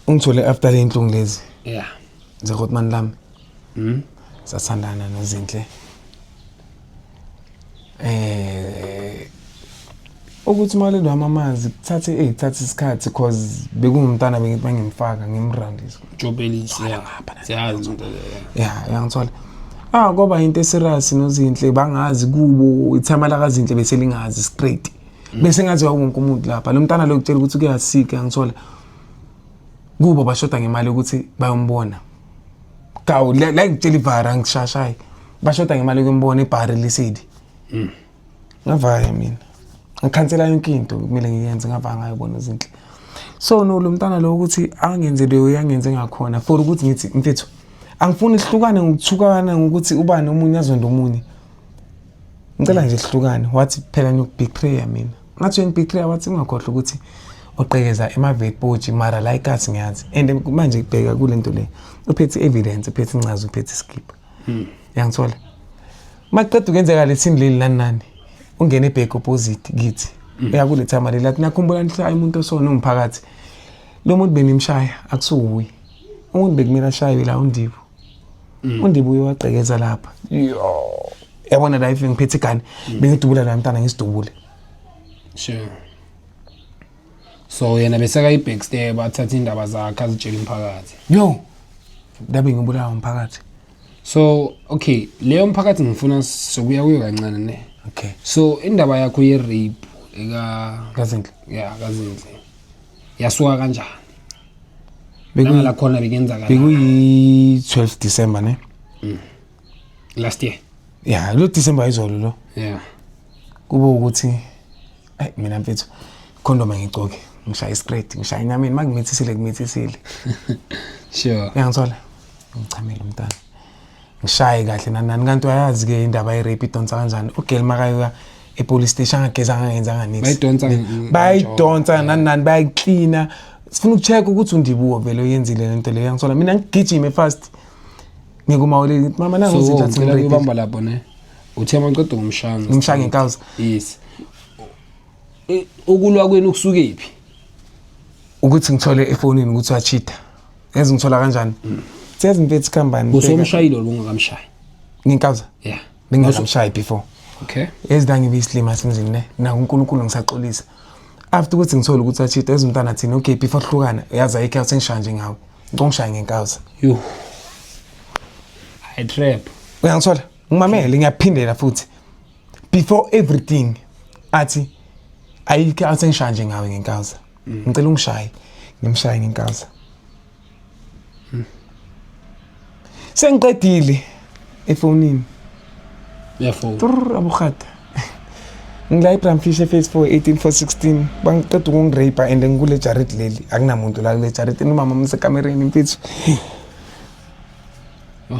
[SPEAKER 1] Ungithole after le inhlungu lezi.
[SPEAKER 2] Yeah.
[SPEAKER 1] Zekotman lami. Sathandana noZinhle. Ukuthi umaleli wami amanzi kuthathe kuthathe isikhathi cause bekungumntana bengithi mangimfaka ngimrandise.
[SPEAKER 2] Jobelisi. Siyazi into leyo.
[SPEAKER 1] Yeah, uyangithola. Ah kwaba into eserious noZinhle bangazi kubo ithama lakaZinhle bese lingazi straight. Bese ngaziwa wonke umuntu lapha. Lo mntana lo kutshela ukuthi kuyasika ngithola. Kubo bashoda ngemali ukuthi bayombona. Kawu la ngitshela ivara ngishashayi. Bashoda ngemali yokumbona ibhari lisidi. Ngavaya mina. Ngikhansela yonke into kumele ngiyenze ngavaya ngayibona izinhle. So no lo mntana lo ukuthi angenze leyo yangenze ngakhona for ukuthi ngithi mfethu angifuni sihlukane ngokuthukana ngokuthi ubani omunye azonda omunye. Ngicela nje sihlukane. Wathi phela ngiyokubetray mina. Ngathi uyangibetray wathi ungakhohlwa ukuthi oqhekeza ema-Vetpochi mara la ikasi ngiyazi. And manje bheka kule nto le. Uphethe evidence, uphethe incazo, uphethe iskipha. Uyangithola? Maqeda ukwenzeka lethini leli nani nani, ungene back opposite kithi. Uya kule timer leli athi nakhumbula nihlaya umuntu osona umphakathi. Lo muntu benimshaya akusuwuye. Umuntu bekumele ashaywe la uNdibu. UNdibu uye wagqekeza lapha. Yo. Yabona la if ngiphethe igane bengidubula la mntana ngisidubule.
[SPEAKER 2] Sure. So yena beseka i-backstab athatha indaba zakhe azitshele umphakathi.
[SPEAKER 1] Yo. Ndabe ngibulawa umphakathi.
[SPEAKER 2] So okay, leyo mphakathi ngifuna sokuya kuyo kancane ne.
[SPEAKER 1] Okay.
[SPEAKER 2] So indaba yakho ye-rape eka
[SPEAKER 1] Kazinhle.
[SPEAKER 2] ya kaZinhle yasuka kanjani?
[SPEAKER 1] Beku
[SPEAKER 2] Nangala khona bekenzakala
[SPEAKER 1] bekuyi 12 December ne?
[SPEAKER 2] Last year.
[SPEAKER 1] Yeah, lo December izolo lo. Kube ukuthi ay mina mfethu condom angigcoki, ngishaya istraight, ngishaya enyameni mangimithisile ngimithisile. Uyangithola? Ngichamele umntana. Ngishaye kahle nani nani kanti uyayazi ke indaba ye rape idonsa kanjani. Ugirl makayoya e-police station angagezanga angenzanga nix.
[SPEAKER 2] Bayidonsa
[SPEAKER 1] Bayidonsa nani nani bayayiklina. Sifuna ukucheck ukuthi uNdibuwo vele uyenzile lento leyo uyangithola. Mina ngigijime fast. Ngikumawoleli ngithi mama nangu
[SPEAKER 2] So
[SPEAKER 1] uzinhle athi
[SPEAKER 2] ngicela
[SPEAKER 1] ngirapile.
[SPEAKER 2] ukubamba lapho ne. Uthe maqeda ngomshaya.
[SPEAKER 1] Ngimshaya ngenkawuza.
[SPEAKER 2] Yes. Ukulwa kwenu kusukephi?
[SPEAKER 1] Ukuthi ngithole efonini ukuthi uyachita. Yazi ngithola kanjani? Siyazi mfethu khambani.
[SPEAKER 2] Usomshayile lo ungakamshayi.
[SPEAKER 1] Ngenkawuza.
[SPEAKER 2] Yeah.
[SPEAKER 1] Bengingakamshayi before.
[SPEAKER 2] Okay.
[SPEAKER 1] Yazi la ngibe isilima semzini ne. Naku uNkulunkulu ngisaxolisa. After ukuthi ngithole ukuthi uyachita yazi umntana thini okay before hlukana yazi ayikho sengishaya nje ngawe. Ngicela ungishaya ngenkawuza.
[SPEAKER 2] Yo. I trap.
[SPEAKER 1] Uyangithola? Ngimamele ngiyaphindela futhi. Before everything athi ayikho asengishaya nje ngawe ngenkawuza. Ngicela ungishaye. Ngimshaye ngenkawuza. Sengiqedile efonini.
[SPEAKER 2] Uyafona.
[SPEAKER 1] Trrr abukhata. Ngila iBramfish ephase 4 18416 bangiqeda ukungirape and ngikule jarit leli akunamuntu la kule jarit umama msekamereni mfethu.
[SPEAKER 2] Oh.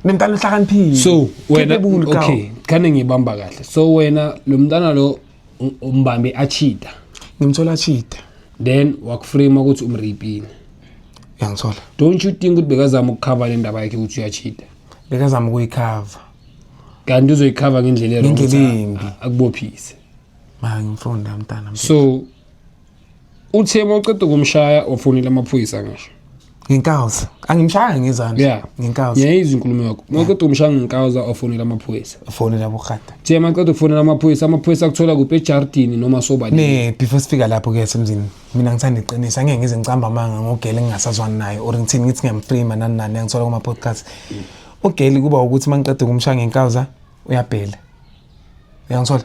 [SPEAKER 1] Nemntana uhlakaniphile.
[SPEAKER 2] So wena
[SPEAKER 1] Capable ka.
[SPEAKER 2] okay, khane ngibamba kahle. So wena lo mntana lo umbambe achita.
[SPEAKER 1] Ngimthola cheat.
[SPEAKER 2] Then wakuframe ukuthi umrapile.
[SPEAKER 1] Uyangithola.
[SPEAKER 2] Don't you think ukuthi bekazama ukucover le ndaba yakhe ukuthi uyachita?
[SPEAKER 1] Bekazama ukuyicover.
[SPEAKER 2] Kanti uzoyicover ngendlela e-wrong
[SPEAKER 1] Ngendlela
[SPEAKER 2] ukuthi
[SPEAKER 1] embi.
[SPEAKER 2] Akubophise.
[SPEAKER 1] Ma ngimfunda mntana. mfethu.
[SPEAKER 2] So uthe mawuqeda ukumshaya wafonela amaphoyisa ngisho.
[SPEAKER 1] Ngenkawuza. Angimshaya ngezandla.
[SPEAKER 2] Yeah.
[SPEAKER 1] Ngenkawuza.
[SPEAKER 2] Ngiyayizwa inkulumo yakho. Mawuqeda ukumshaya ngenkawuza wafonela amaphoyisa.
[SPEAKER 1] Fonela bokhata.
[SPEAKER 2] Uthe maqeda ukufonela amaphoyisa, amaphoyisa akuthola kuphi ejardini noma sobalini.
[SPEAKER 1] Ne before sifika lapho ke semzini mina ngithanda iqiniso angeke ngize ngicamba amanga ngogele ngingasazwani naye or ngithini ngithi ngiyamframe nani nani ngithola kuma podcast. Ugele kuba ukuthi mangiqeda ukumshaya ngenkawuza uyabhela. Uyangithola?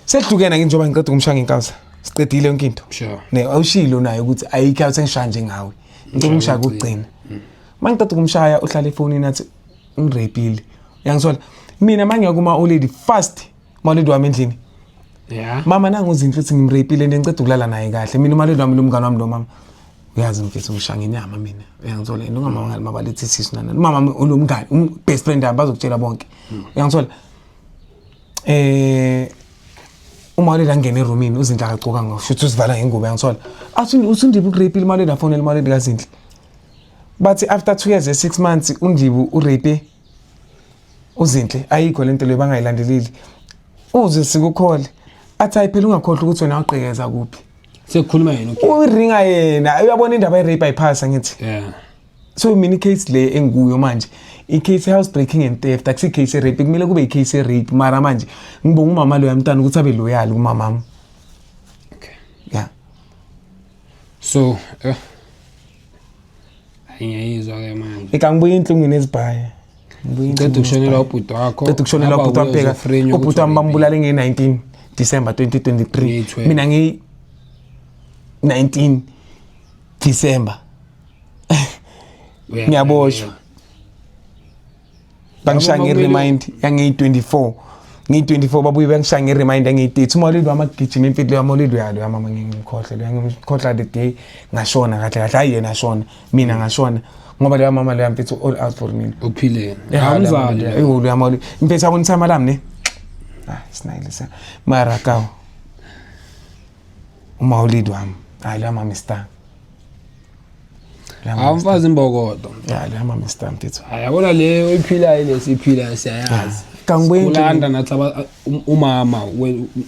[SPEAKER 1] Sehlukene ke njengoba ngiqeda ukumshaya ngenkawuza. Siqedile yonke into.
[SPEAKER 2] Sure.
[SPEAKER 1] Ne awushilo naye ukuthi ayikho awuthi ngishaya njengawe. Ngicela umshaya kokugcina. Mangiqeda ukumshaya uhlala efonini athi ungirapile. Uyangithola? Mina mangiya kuma olady fast umaledi wami endlini.
[SPEAKER 2] Yeah.
[SPEAKER 1] Mama nangu uZinhle uthi ngimrapile and ngiceda ukulala naye kahle. Mina umaledi wami lo mngane wami lo mama. Uyazi mfethu ngishaya ngenyama mina. Uyangithola? And ungamama mabalethi isisu nana. Umama wami unomngane, best friend yami bazokutshela bonke. Uyangithola? Umaledi angene erumini uZinhle akagcokanga futhi usivala ngengubo uyangithola. Athi uSindibu ukurapile umaledi afonele umaledi kaZinhle. Bathi after 2 years and 6 months uNdibu urape uZinhle ayikho lento leyo bangayilandeleli. Uze sikukhole. Athi hayi phela ungakhohlwa ukuthi wena wagqekeza kuphi.
[SPEAKER 2] Sekukhuluma yena okay.
[SPEAKER 1] Uringa yena uyabona indaba ye-rape ayiphasa ngithi.
[SPEAKER 2] Yeah.
[SPEAKER 1] So mina i-case le engikuyo manje i-case house breaking and theft akusi case rape kumele kube i-case rape mara manje ngibonga umama loya mntana ukuthi abe loyal kumamami.
[SPEAKER 2] Okay.
[SPEAKER 1] Yeah.
[SPEAKER 2] So ngiyayizwa ke manje.
[SPEAKER 1] Eka ngibuye inhlungwini ezibhaya.
[SPEAKER 2] Qeda ukushonelwa ubhuti wakho.
[SPEAKER 1] Qeda ukushonelwa ubhuti wami pheka. Ubhuti wami bambulale nge-19 December 2023.
[SPEAKER 2] Ngeyi-12.
[SPEAKER 1] Mina ngi 19 December ngiyaboshwa. Bangishaya nge-remind yangeyi-24. Ngiyi-24 babuye bangishaya nge-remind yangeyi-30. Umalidi wami agijima impilo yami umalidi uyalo yami mama ngimkhohle lo ngimkhohla the day ngashona kahle kahle hayi yena ashona mina ngashona ngoba leya mama leya mfethu all out for mina.
[SPEAKER 2] Uphile. Amzali.
[SPEAKER 1] Ewu leya mama mfethu yabona ithama lami ne. Ah sinayile sa. Mara kawo. Umawulidi wami. Hayi leya mama star.
[SPEAKER 2] Hawu mfazi imbokodo.
[SPEAKER 1] Ya le mama stamp mfethu.
[SPEAKER 2] Hayi yabona le oyiphilayo le siyiphilayo siyayazi.
[SPEAKER 1] Kangibuye
[SPEAKER 2] Kulanda nathi umama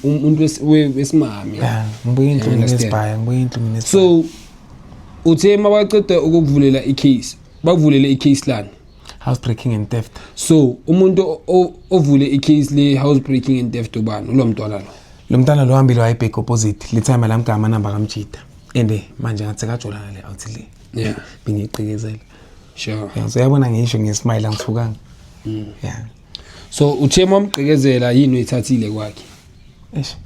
[SPEAKER 2] umuntu wesimame.
[SPEAKER 1] Ya ngibuye endlini
[SPEAKER 2] Understand.
[SPEAKER 1] nesibhaya ngibuye endlini nesibhaya.
[SPEAKER 2] So uthe mabaqeda ukukuvulela icase, bakuvulele icase lani.
[SPEAKER 1] House breaking and theft.
[SPEAKER 2] So umuntu ovule icase le house breaking and theft ubani? Ulo mntwana lo.
[SPEAKER 1] Lo mntana lo hambile wayibheka opposite le time la mgama namba kamjita. Ende manje ngathi sekajolana le out le.
[SPEAKER 2] Yeah.
[SPEAKER 1] Bengiyiqikezela.
[SPEAKER 2] Sure.
[SPEAKER 1] Yeah, so yabona ngisho ngesmile angithukanga. Yeah.
[SPEAKER 2] So uthe mamgqikezela yini oyithathile kwakhe?
[SPEAKER 1] Eish.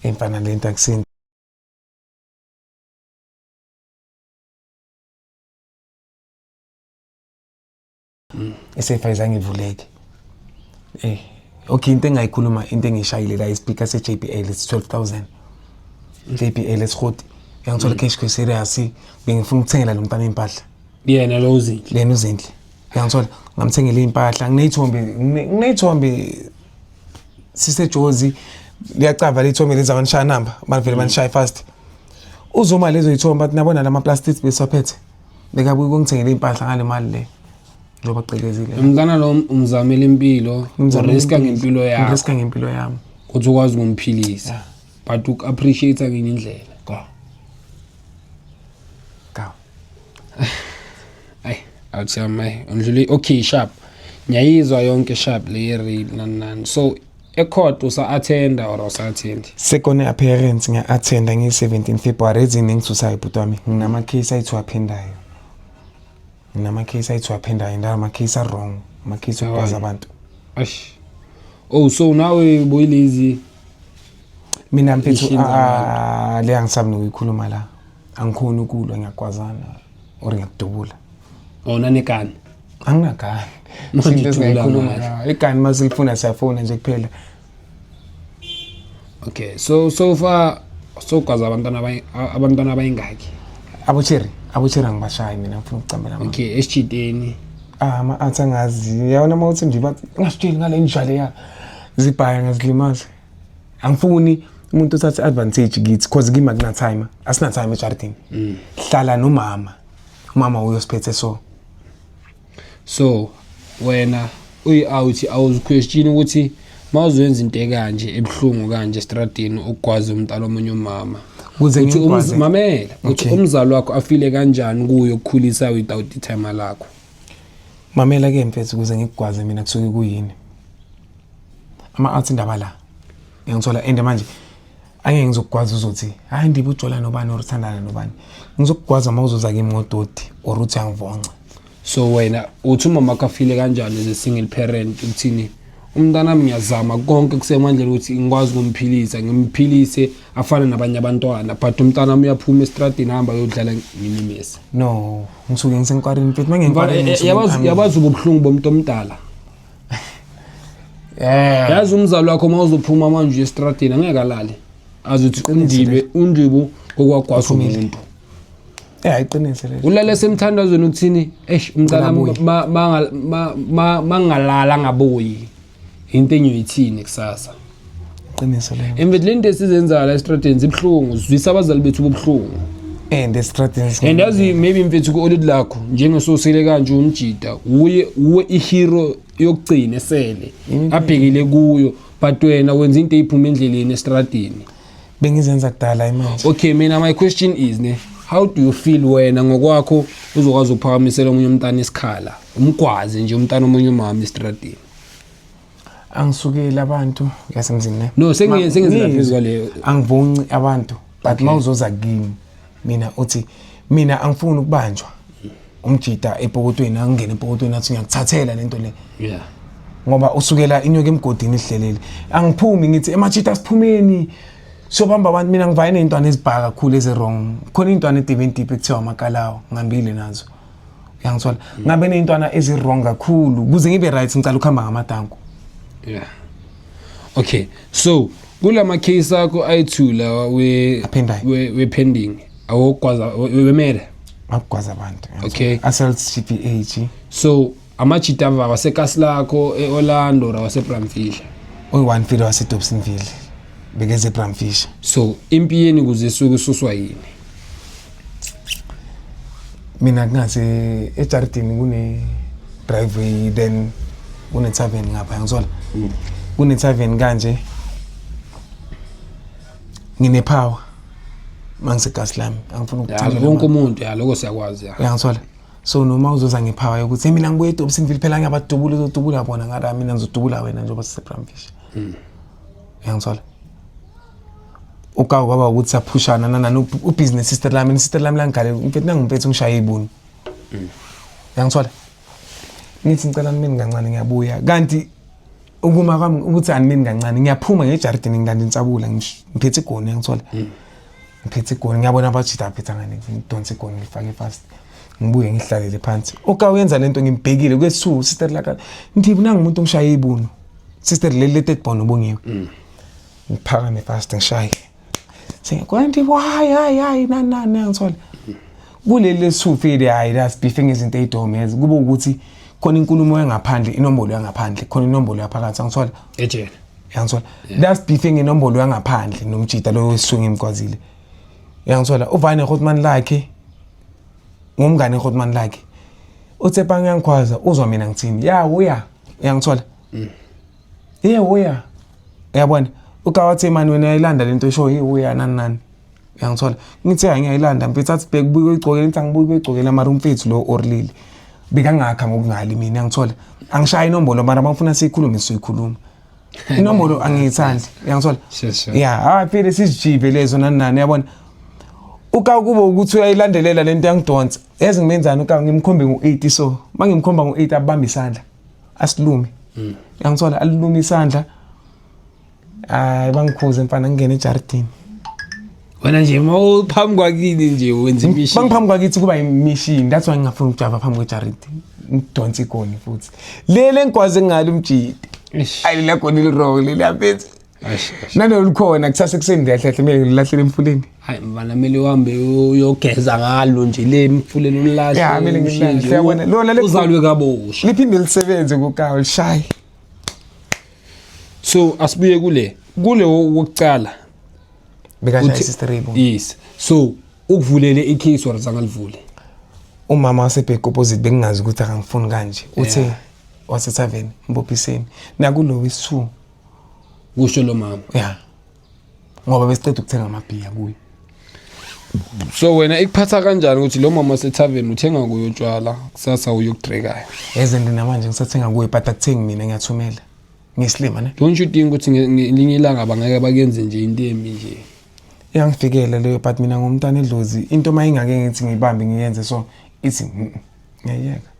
[SPEAKER 1] Imfana lento akusinto. Isefa izange ivuleke. Okay, into engayikhuluma into engishayile la ispeaker se-JBL it's 12000. JBL esihoti. Uyangithola cash ke serious bengifuna ukuthengela lo mntana impahla.
[SPEAKER 2] Yena lo uZinhle.
[SPEAKER 1] Lena uZinhle. Uyangithola ngamthengela impahla ngineyithombe ngineyithombe siseJozi liyacava leyithombe lezi abanishaya namba bavele banishaye fast. Uzuma lezo yithombe athi nabona lama plastics besaphethe. Bekabuye ukungithengela impahla ngale mali le. Njengoba gqekezile.
[SPEAKER 2] Umntana lo umzamela impilo, uriska ngempilo yakho.
[SPEAKER 1] Ngiriska ngempilo yami.
[SPEAKER 2] Ukuthi ukwazi ukumphilisa. But uku-appreciate ngenye indlela.
[SPEAKER 1] Go. Go.
[SPEAKER 2] Ayi, awuthi yami, undlule okay sharp. Ngiyayizwa yonke sharp le rape nani nani. So ecourt usa-attenda or awusa-attendi?
[SPEAKER 1] Second appearance ngiya-attenda ngiyi-17 February ezini engithusayo bhuti wami nginama-case ayi-two aphendayo. Nginama-case ayi-two aphendayo ndala ama-case a-wrong ama-case okugwaza abantu.
[SPEAKER 2] Eish. Oh so nawe boyilezi
[SPEAKER 1] Mina mfethu le angisabi nokuyikhuluma la. Angikhoni ukulwa ngiyagwazana or ngiyakudubula.
[SPEAKER 2] Oh nanekani?
[SPEAKER 1] Anginagani.
[SPEAKER 2] Manje
[SPEAKER 1] Into esingayikhuluma
[SPEAKER 2] udubula
[SPEAKER 1] la. Igani masilifuna siyafona nje kuphela.
[SPEAKER 2] Okay, so far sogwaza abantwana abayingaki?
[SPEAKER 1] Abocherry, abocherry angibashayi mina ngifuna ukucambela ama.
[SPEAKER 2] Okay, esijiteni.
[SPEAKER 1] Ama athi angazi. Yabona uma uthi nje bathi ngasitsheli ngale njalo ya. Zibhaya ngazilimaza. Angifuni umuntu uthathe advantage kithi because kimi akuna time. Asina time ejardini. Hlala nomama. Umama uyosiphethe so.
[SPEAKER 2] So wena uyi out awuziquestion ukuthi mawuzoyenza into ekanje ebuhlungu kanje estradini ukugwaza umntana omunye umama.
[SPEAKER 1] Kuze
[SPEAKER 2] Uthi
[SPEAKER 1] ngikwazi.
[SPEAKER 2] mamela, uthi
[SPEAKER 1] Okay.
[SPEAKER 2] umzali wakho afile kanjani kuyo ukukhulisa without itimer lakho.
[SPEAKER 1] Mamela ke mfethu ukuze ngikugwaze mina kusuke kuyini. Ama out indaba la. Ngiyangithola and manje angeke ngizokugwaza uzothi hayi ndibe ujola nobani or uthandana nobani. Ngizokugwaza uma uzoza kimi ngodoti or uthi angivonca.
[SPEAKER 2] So wena uthi umama wakho afile kanjani as a single parent ukuthini umntana wami ngiyazama konke kusemandleni ukuthi ngikwazi ukumphilisa ngimphilise afane nabanye abantwana but umntana wami uyaphuma estradini ahamba ayodlala ngemimese.
[SPEAKER 1] No, ngisuke ngisenkwarini mfethu mangenkwarini.
[SPEAKER 2] Yabazi ubuhlungu bomuntu omdala. Yazi umzali wakho uma uzophuma manje uye estradini angeke alale. Azothi undibe kokwagwaza umuntu.
[SPEAKER 1] Iqiniso lelo.
[SPEAKER 2] Ulale semthandazweni ukuthini? Eish umntana mangalala ngabuyi. Into engiyoyithini kusasa.
[SPEAKER 1] Iqiniso lelo.
[SPEAKER 2] Emve le nto esizenzayo la estradini zibuhlungu, zizwisa abazali bethu ubuhlungu.
[SPEAKER 1] And estradini.
[SPEAKER 2] And yazi maybe mfethu ku-oledi lakho njengesosile kanje umjida uye uwe ihero yokugcina esele abhekile kuyo but wena wenza into eyiphuma endleleni estradini.
[SPEAKER 1] Bengizenza kudala imanje.
[SPEAKER 2] Okay, mina my question is ne, how do you feel wena ngokwakho uzokwazi ukuphakamisela omunye umntana isikhala umgwazi nje umntana omunye umama estradini?
[SPEAKER 1] Angisukeli abantu yasemzini ne.
[SPEAKER 2] No, sengizela phezu kwaleyo.
[SPEAKER 1] Angivunci abantu but mawuzoza kimi mina uthi mina angifuni ukubanjwa umjida epokotweni angene epokotweni athi ngiyakuthathela lento le.
[SPEAKER 2] Yeah.
[SPEAKER 1] Ngoba usukela inyoka emgodini ihlelele. Angiphumi ngithi emajita siphumeni. Sobamba abantu mina ngivaye nezintwana ezibhaka kakhulu ezi wrong. Khona intwana edibeni deep ekuthiwa amakalawo ngihambile nazo. Uyangithola? Ngabe nezintwana ezi wrong kakhulu kuze ngibe right ngicela ukuhamba ngamadanko.
[SPEAKER 2] Yeah. Okay, so kulama case akho ayi2 lawa we pending awokwaza wemele
[SPEAKER 1] akugwaza abantu.
[SPEAKER 2] Okay.
[SPEAKER 1] Assault GBH.
[SPEAKER 2] So amajitava wasekasi lakho eOrlando ra waseBramfisher.
[SPEAKER 1] Oyi-one feel waseDobsonville bekeze eBramfisher.
[SPEAKER 2] So impi yeni kuze isuke isuswa yini?
[SPEAKER 1] Mina kungase ejardini kune driveway, then kune tavern ngapha, ngithola kune tavern kanje. Ngine power mangisegasi lami, angifuni
[SPEAKER 2] Ya,
[SPEAKER 1] ukuchazela.
[SPEAKER 2] wonke umuntu, ya, lokho siyakwazi, ya.
[SPEAKER 1] Uyangithola? So noma uzoza ngepower yokuthi, "Hey, mina ngibuye eDobsonville phela, ngiyabadubula," uzodubula bona ngala, mina ngizodubula wena njengoba siseBramfish. Uyangithola? Ukawu kwaba ukuthi saphushana nanani ubusiness sister lami, sister lami langigale mfethu, nangimfethu ngishaye ibuni. Uyangithola? Ngithi ngicela nimini kancane, ngiyabuya. Kanti ukuma kwami ukuthi animini kancane, ngiyaphuma ngejardini, ngilanda insabula, ngiphethe igoni, uyangithola? Ngiphethe igoni, ngiyabona abajida aphethe ngane, ngidonse igoni, ngifake fast, ngibuye ngihlalele phansi. Uka uyenza lento, ngimbhekile kwethu sister laka, ngithi nangu umuntu ongishaye ibunu, sister leli le third born ubongiwe. Ngiphakame fast, ngishaye, sengikwanti, hayi hayi hayi, nani nani, ngithola kuleli lesufile. Hayi, la sibhife ngezinto ey'domezi, kube ukuthi khona inkulumo yangaphandle, inombolo yangaphandle, khona inombolo yaphakathi, angithola?
[SPEAKER 2] Ejele.
[SPEAKER 1] Yangithola? La sibhife ngenombolo yangaphandle nomjida lo wesiswe, ngimkwazile, uyangithola? Uvane hotman lakhe ngumngane hotman lakhe, uTsepang uyangikhwaza, uzwa mina ngithini, ya uya, uyangithola? Ye uya, uyabona, ukawathi mani wena uyayilanda lento esho, ye uya, nani nani, uyangithola? Ngithi hayi, ngiyayilanda mfethu. Athi bheka, buye uyigcokele. Ngithi angibuye kuyigcokela, mara umfethu lo orlile bekangakha ngokungali mina, uyangithola? Angishayi inombolo, mara bangifuna siyikhulume, sizoyikhuluma inombolo, angiyithandi, uyangithola?
[SPEAKER 2] Sure, sure.
[SPEAKER 1] Ya, hayi phela sizijive lezo, nani nani, uyabona? Uka kube ukuthi uyayilandelela lento, yangidonsa, yazi ngimenzani uka? Ngimkhombe ngo-8. So mangimkhomba ngo-8, abambe isandla, asilume, uyangithola? Alilume isandla, hayi, bangikhuze mfana, ngingene ejardini.
[SPEAKER 2] Wena nje uma uphambi kwakini nje wenza imishini.
[SPEAKER 1] Bangiphambi kwakithi kuba imishini, that's why ngingafuni ukujava phambi kwejaridi, ngidonse igoni futhi leli engikwazi ngalo umjidi.
[SPEAKER 2] Eish.
[SPEAKER 1] Ayi, lela goni li-wrong leli aphethe.
[SPEAKER 2] Eish, eish.
[SPEAKER 1] Nalolukhona kusasa ekuseni ndiyahlahle, kumele ngilahlele emfuleni.
[SPEAKER 2] Hayi mfana, kumele uhambe uyogeza ngalo nje le emfuleni, ulahle.
[SPEAKER 1] Ya, kumele
[SPEAKER 2] ushiye
[SPEAKER 1] ngilahle,
[SPEAKER 2] nje,
[SPEAKER 1] uyabona, lona
[SPEAKER 2] uzalwe kabusha.
[SPEAKER 1] Liphinde lisebenze kukawo lishaye.
[SPEAKER 2] So asibuye kule wokucala.
[SPEAKER 1] Bekashaya
[SPEAKER 2] Uthi-
[SPEAKER 1] sister Rebo.
[SPEAKER 2] Yes, so ukuvulele icase or zangalivule?
[SPEAKER 1] Umama wasebhek opposite, bengingazi ukuthi akangifuni kanje, uthe wasethaveni, mbophiseni nakulo wesi-two.
[SPEAKER 2] Kusho lo mama?
[SPEAKER 1] Ya, ngoba besiceda ukuthenga amabhiya kuye.
[SPEAKER 2] So wena ikuphatha kanjani ukuthi lo mama wasethaveni uthenga kuyo utshwala, kusasa uyokudrekayo?
[SPEAKER 1] Eze ndi namanje ngisathenga kuye, but akuthengi mina, ngiyathumela, ngiyisilima ne.
[SPEAKER 2] Don't you think ukuthi ngelinye ilanga bangeke bakuyenze nje into embi nje?
[SPEAKER 1] Iyangifikela leyo, but mina ngumntwana edlozi, into uma ingake ngithi ngiyibambe ngiyenze, so ithi ngiyayiyeka.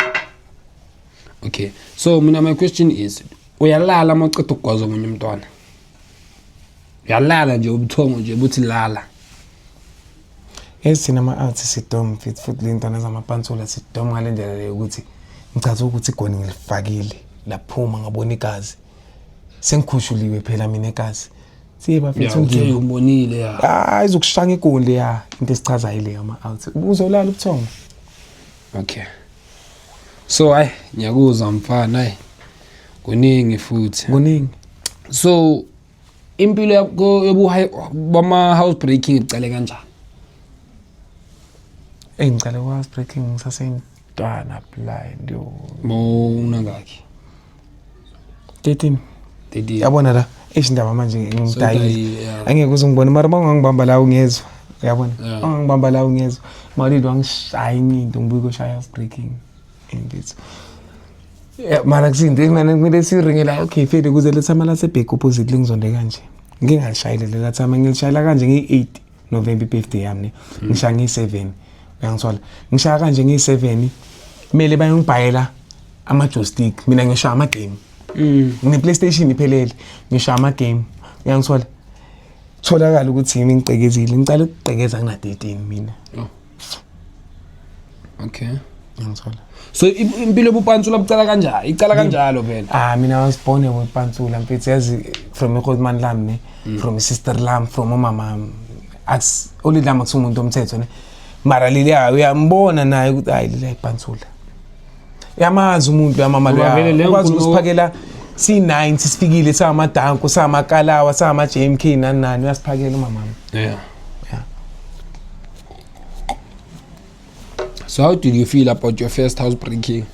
[SPEAKER 2] Okay, so mina my question is, uyalala uma uceda ukugwaza omunye umntwana? Uyalala nje ubuthongo nje buthi lala?
[SPEAKER 1] Yazi thina ama-art sidom mfethu, futhi le ntwana zamapantsula sidom ngale ndlela leyo ukuthi ngichaza ukuthi igoni ngilifakile laphuma, ngabona igazi, sengikhushuliwe phela mina egazi, siye bafethu.
[SPEAKER 2] Uthe
[SPEAKER 1] Ndima
[SPEAKER 2] umbonile, ya.
[SPEAKER 1] Hayi, izokushaya igoni leya, into esichazayo leyo ama-out, uzolala ubuthongo.
[SPEAKER 2] Okay, so hayi, ngiyakuzwa mfana, hayi, kuningi futhi.
[SPEAKER 1] Kuningi.
[SPEAKER 2] So impilo yakho yobu bama house breaking icale kanjani?
[SPEAKER 1] Eyi, ngicale ku-house breaking ngisaseyintwana, blind, yo.
[SPEAKER 2] Mo unangakhi?
[SPEAKER 1] 13.
[SPEAKER 2] 13.
[SPEAKER 1] Yabona la, eish, indaba manje ngidayile.
[SPEAKER 2] Sewudayile, ya.
[SPEAKER 1] Angeke uze ungibone, mara uma ungangibamba la ungezwa, uyabona? Ungangibamba la ungezwa, malidi wangishaya enye into, ngibuye koshaya house breaking mfethu. Ya, mara kusinto mina kumele siringe la, okay fele, kuze lethama lasebhek opposite lingizonde kanje, ngingalishayile lela thama, ngilishayela kanje ngiyi-8 November, i-birthday yami ne, ngishaya ngiyi-7, uyangithola? Ngishaya kanje ngiyi-7, kumele bayongibhayela ama-joystick, mina ngishaya ama-game, ngine-PlayStation iphelele, ngishaya ama-game, uyangithola? Tholakala ukuthi yimi ngigqekezile, ngicala ukugqekeza ngina-13 mina.
[SPEAKER 2] Okay.
[SPEAKER 1] Uyangithola?
[SPEAKER 2] So impilo yobupantsula bucala kanjani, icala kanjalo phela?
[SPEAKER 1] Ah, mina I was born wepantsula mfethu, yazi, from ihotman lami ne, from isister lami, from umama, as olady lami akusumuntu omthetho ne, mara leliya uyambona naye ukuthi hayi, leliya ipantsula, uyamazi umuntu, uyamama.
[SPEAKER 2] Ngoba vele leyo
[SPEAKER 1] ukwazi ukusiphakela si-9, sisifikile sangamadanko, sangamakalawa, sangama-JMK, nani nani, uyasiphakela umamami. Yeah.
[SPEAKER 2] So how did you feel about your first house breaking?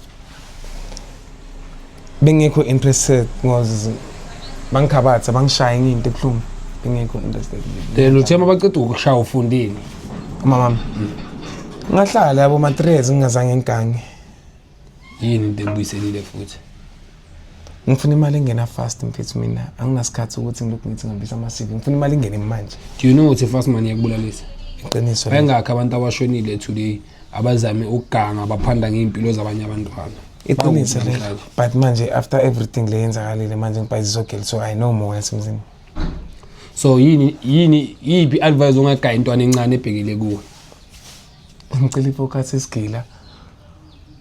[SPEAKER 1] Bengekho interested ngoze bangikhabatha, bangishaya into ebuhlungu, bengekho interested.
[SPEAKER 2] Then uthe mabaceda ukukushaya ufundini?
[SPEAKER 1] Umama ngahlala yabo ma-3 years ngingazange ngigange.
[SPEAKER 2] Yini into ekubuyiselile futhi?
[SPEAKER 1] Ngifuna imali engena fast, mfethu. Mina anginasikhathi ukuthi ngilokhu ngithi ngihambisa ama-CV. Ngifuna imali ingene manje.
[SPEAKER 2] Do you know ukuthi fast money iyakubulalisa?
[SPEAKER 1] Iqiniso lelo.
[SPEAKER 2] Bayengakho abantu abashonile today abazame ukuganga, baphanda ngey'mpilo zabanye abantwana.
[SPEAKER 1] Iqiniso
[SPEAKER 2] Bakuphi
[SPEAKER 1] lelo.
[SPEAKER 2] namhlanje?
[SPEAKER 1] But manje after everything le yenzakalile manje, ngibhayizisa ogeli, so I know more yasemzini.
[SPEAKER 2] So yini yiphi i-advice ongagaya intwana encane ebhekele kuwe?
[SPEAKER 1] Ngicela i-focus esigila.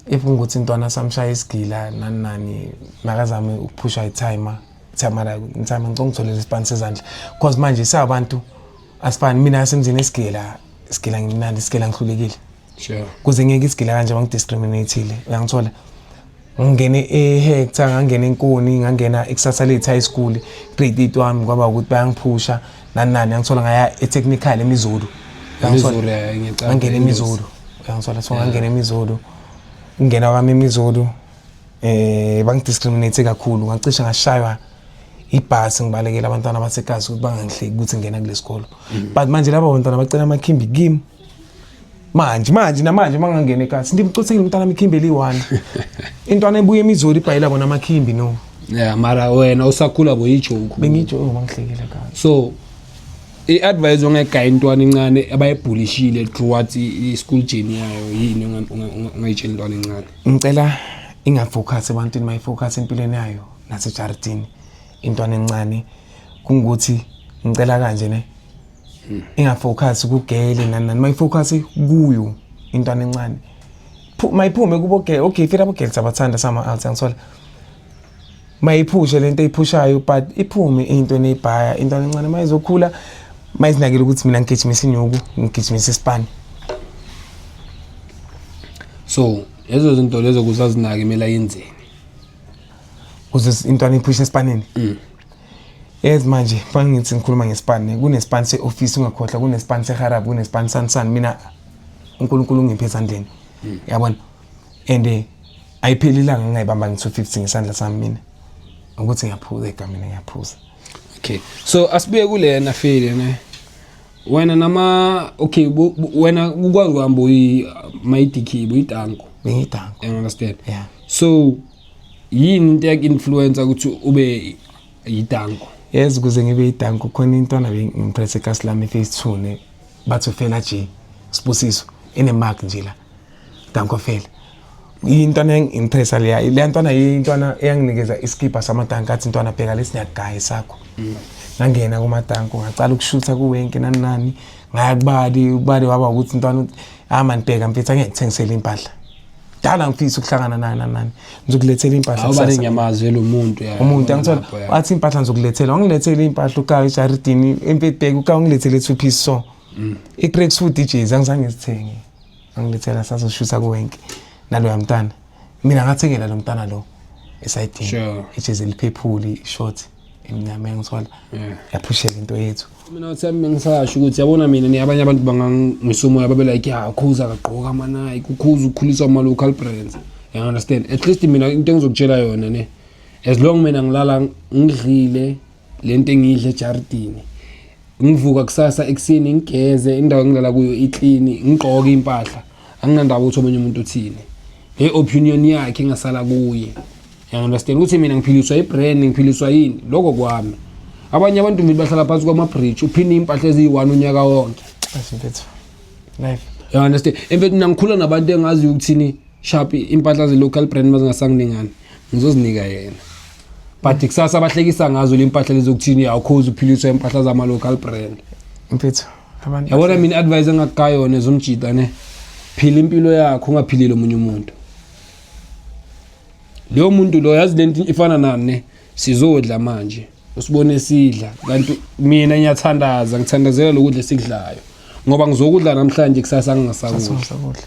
[SPEAKER 1] If ngukuthi intwana samshaya isigila nani nani, makazame ukuphusha i-timer timer la timer, ngicela ngitholele isipani sezandla, cause manje sabantu asifani. Mina yasemzini esigila, isigila ngimnandi, isigila ngihlulekile. Kuze ngeke isigila kanje bangidiscriminateile, uyangithola? Ngingene eHector, ngangena eNkoni, ngangena ekusasa lethu high school, grade 8 wami kwaba ukuthi bayangiphusha nani nani, yangithola? Ngaya e-technical eMizulu, uyangithola?
[SPEAKER 2] Missouri, ngiyacabanga.
[SPEAKER 1] Ngangena eMizulu, uyangithola? So ngangena eMizulu, ungena kwami eMizulu bangidiscriminate kakhulu, ngacishe ngashaywa ibhasi ngibalekela abantwana basekhasi ukuthi bangangihleki ukuthi ngena kulesikolo. But manje laba bantwana bacela amakhimbi kimi manje manje namanje. Mangangena ekhasi ndimcothekile umntana imikhimbi eliyi-one, intwana ebuye eMizulu ibhayela bona amakhimbi, no.
[SPEAKER 2] Yeah, mara wena usakhula boyijoke.
[SPEAKER 1] Bengijo, oh, bangihlekile kabi.
[SPEAKER 2] So i-advice ongayigaya intwana encane abayibhulishile throughout i-school journey yayo, yini ongayitshela intwana encane?
[SPEAKER 1] Ngicela ingafocus ebantwini, mayifocus empilweni yayo nasejaridini intwana encane. Kungukuthi ngicela kanje ne, ingafocus kugele nani nani, mayifocus kuyo intwana encane. Mayiphume kubo gele. Okay, fela abogele sabathanda sama-out, angithola? Mayiphushe lento eyiphushayo, but iphume into eneyibhaya. Intwana encane mayizokhula, mayizinakele ukuthi mina ngigijimisa inyuku, ngigijimisa isipani.
[SPEAKER 2] So lezo zinto lezo kusazinake kumele ayenzeni?
[SPEAKER 1] Ukuze intwana iphushe esipanini. Yes, manje mangithi ngikhuluma ngesipani, kunesipani se-office, ungakhohlwa, kunesipani seharabu, kunesipani sanisani. Mina uNkulunkulu ungiphe esandleni, yabona? And ayipheli ilanga ngingayibamba ngi-250 ngesandla sami mina, ukuthi ngiyaphuza egameni, ngiyaphuza.
[SPEAKER 2] Okay, so asibuye kulena feli ne wena nama, okay, wena ukwazi ukuhamba uyi mayidikhi buyidanko?
[SPEAKER 1] Bengiyidanko.
[SPEAKER 2] You understand?
[SPEAKER 1] Yeah.
[SPEAKER 2] So yini into yaku-influencer ukuthi ube yidanko?
[SPEAKER 1] Yes, ukuze ngibe idanko khona intwana bengimpress ekasi lami phase 2 ne, bathi ufela J Sibusiso, enemark nje la, danko fela. Intwana engimpressa leya, leya ntwana, intwana eyanginikeza iskipa samadanko, athi intwana, bheka lesi, ngiyagaya sakho. Ngangena kumadanko, ngacala ukushutha kuwenke nani nani, ngaya kubali, ubali waba ukuthi intwana uthi, ah man, bheka mfethu, angeke ngithengisele impahla dala, ngifisa ukuhlangana naye nani nani, ngizokulethela impahla
[SPEAKER 2] Awubale.
[SPEAKER 1] kusasa.
[SPEAKER 2] Ngiyamazi lo muntu, ya.
[SPEAKER 1] Umuntu angithola.
[SPEAKER 2] Lapho, ya.
[SPEAKER 1] Wathi impahla ngizokulethela, wangilethela impahla ukayo ejaridini empetbhek ukayo, ungilethele two piece, so i-crack food DJs angizange ngizithenge, angilethela, sazoshutha kuwenke naloya mntana. Mina ngathengela lo mntana lo esayidini ijezi eliphephuli, ishort emnyama, yangithola? Yaphusheka into yethu.
[SPEAKER 2] Mina uthi yami bengisasho ukuthi yabona mina ni abanye abantu bangangisumoya babe like, ya, ukhuza akagqoka ama-Nike, ukhuza ukhuliswa ama-local brands, you understand? At least mina into engizokutshela yona ne, as long mina ngilala ngidlile lento engiyidle ejardini, ngivuka kusasa ekuseni ngigeze, indawo engilala kuyo iclean, ngigqoke impahla, anginandaba ukuthi omunye umuntu uthini, le opinion yakhe engasala kuye, you understand? Ukuthi mina ngiphiliswa ibrand, ngiphiliswa yini, lokho kwami. Abanye abantu mina bahlala phansi kwama-bridge, uphinde iy'mpahla eziyi-one unyaka wonke.
[SPEAKER 1] Athi mfethu, life.
[SPEAKER 2] You understand? Emfethu, mina ngikhula nabantu engaziyo ukuthini sharp impahla ze-local brand mazingasanginingani ngizozinika yena, but kusasa bahlekisa ngazo le mpahla lezokuthini awukhozi uphiliswa impahla zama-local brand.
[SPEAKER 1] Mfethu, abantu.
[SPEAKER 2] Yabona mina i-advice engakugaya yona ezomjida ne, phila impilo yakho, ungaphileli omunye umuntu. Leyo muntu lo, yazi lento ifana nani ne, sizodla manje usibone sidla, kanti mina ngiyathandaza, ngithandazela lokudla esikudlayo, ngoba ngizokudla namhlanje, kusasa ngingasakudla.
[SPEAKER 1] Sasakudla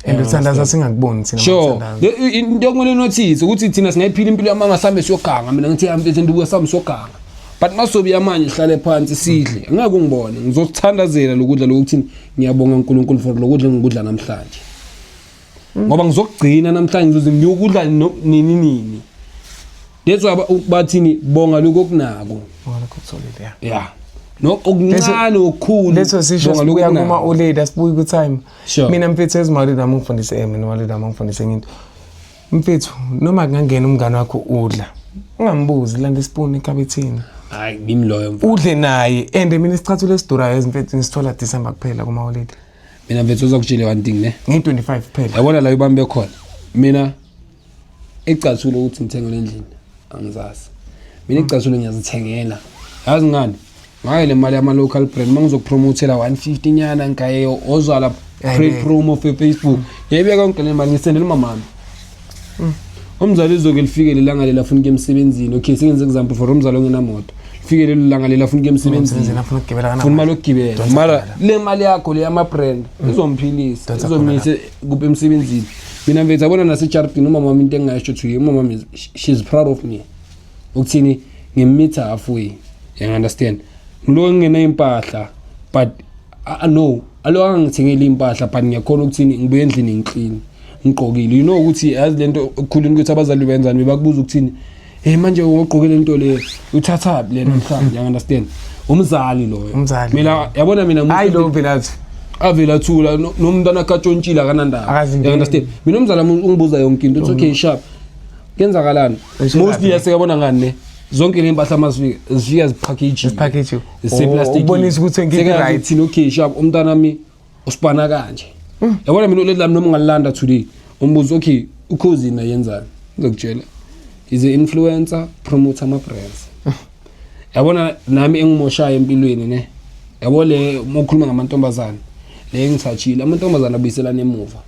[SPEAKER 1] and uthandaza singakuboni thina.
[SPEAKER 2] Sure.
[SPEAKER 1] Mathandaza.
[SPEAKER 2] Into okumele notice ukuthi thina singayiphila impilo yamanga, sihambe siyoganga. Mina ngithi yami mfethu ndubuka sihambe siyoganga, but masobuya manje sihlale phansi sidle, angeke ungibone ngizokuthandazela lokudla lokuthi ngiyabonga uNkulunkulu for lokudla engikudla namhlanje. Ngoba ngizokugcina namhlanje ngizoze ngiyokudla nini nini. That's why bathini, bonga lokho okunako.
[SPEAKER 1] Bonga lokho okutholile, ya.
[SPEAKER 2] Yeah, no, okuncane, okukhulu.
[SPEAKER 1] Leso sisho.
[SPEAKER 2] Bonga lokho
[SPEAKER 1] Sibuya kuma
[SPEAKER 2] okunako.
[SPEAKER 1] olady, asibuyi ku time.
[SPEAKER 2] Sure.
[SPEAKER 1] Mina mfethu, ezimalini ami ngifundise, mina umalady ami ngifundise enye into, mfethu. Noma kungangena umngane wakho udla, ungambuzi, landa isipuni ekhabethini.
[SPEAKER 2] Hayi, ngimi loyo mfana.
[SPEAKER 1] Udle naye. And mina isicathulo esidurayo ezimfethu ngisithola December kuphela kuma holiday.
[SPEAKER 2] Mina mfethu, uzakutshela one thing, ne.
[SPEAKER 1] Ngiyi-25 kuphela.
[SPEAKER 2] Yabona la ubambe khona, mina icathulo ukuthi ngithengele endlini angizazi. Mina icathulo ngiyazithengela, yazi ngani? Ngayo le mali yama-local brand. Uma ngizokupromothela 150 nyana, ngigaye ozala
[SPEAKER 1] Ayi,
[SPEAKER 2] pre-promo for Facebook, ngiyayibeka yonke le mali, ngisendela umamami. Umzali uzoke lifike lelanga lela afuna ukuya emsebenzini. Okay, sengenza example for umzali ongenamoto. Lifike lelo langa lela afuna ukuya emsebenzini.
[SPEAKER 1] Emsebenzini, afuna ukugibela,
[SPEAKER 2] funa imali yokugibela.
[SPEAKER 1] Donsa
[SPEAKER 2] Mara
[SPEAKER 1] khona la.
[SPEAKER 2] le mali yakho le yama-brand izomphilisa,
[SPEAKER 1] Donsa
[SPEAKER 2] izomisa kuphi emsebenzini. Mina mfethu, yabona nasejardini, umama wami, into engingayisho to you, umama wami she's proud of me ukuthini ngimmitha halfway, you understand? Ngilo ngingena impahla, but no, alo angangithengeli impahla, but ngiyakhona ukuthini ngibuye endlini ngiclean, ngigqokile. You know ukuthi yazi lento ekukhuleni ukuthi abazali benzani, bebakubuza ukuthini, "Hey, manje ugqoke lento le, uthathaphi le namhlanje?" You understand? Umzali loyo.
[SPEAKER 1] Umzali.
[SPEAKER 2] Mina, yabona mina
[SPEAKER 1] Hayi, lo vele athi
[SPEAKER 2] avele athula, nomntwana katshontshile akanandaba.
[SPEAKER 1] Akazingeni.
[SPEAKER 2] You understand? Mina umzali wami ungibuza yonke into, uthi, "Okay, sharp, kuyenzakalani?"
[SPEAKER 1] Esho
[SPEAKER 2] Mostly
[SPEAKER 1] laphi?
[SPEAKER 2] yasekabona ngani ne, zonke le mpahla mazifika zifika zipackage.
[SPEAKER 1] Zipackage.
[SPEAKER 2] Ziseplastic.
[SPEAKER 1] Oh, ukubonisa ukuthi yonke into right.
[SPEAKER 2] Thina, okay, sharp, umntwana wami usipana kanje. Yabona mina uleli lami noma ungalanda today, umbuzo, "Okay, ukhosini ayenzani?" Ngizokutshela, is a influencer, promote ama brands. Yabona nami engimoshayo empilweni ne, yabo le uma ukhuluma ngamantombazane le engithathile, amantombazane abuyiselana emuva.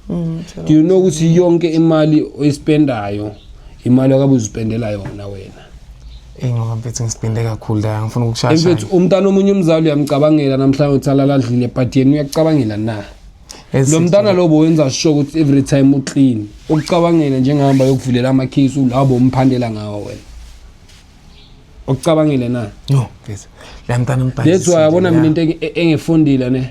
[SPEAKER 2] Do you know ukuthi yonke imali oyispendayo, imali okabe uzipendela yona wena?
[SPEAKER 1] Eyi, ngoba mfethu ngisipende kakhulu la, ngifuna ukushasha.
[SPEAKER 2] Mfethu, umntana omunye umzali uyamcabangela namhlanje uthi alala adlile, but yena uyakucabangela na lo mntana lo bowenza sure ukuthi every time uclean, ukucabangela njengahamba yokuvulela amakhisi labo umphandela ngawo wena, ukucabangele na?
[SPEAKER 1] No mfethu, la mntana
[SPEAKER 2] That's why yabona mina into engifundile ne,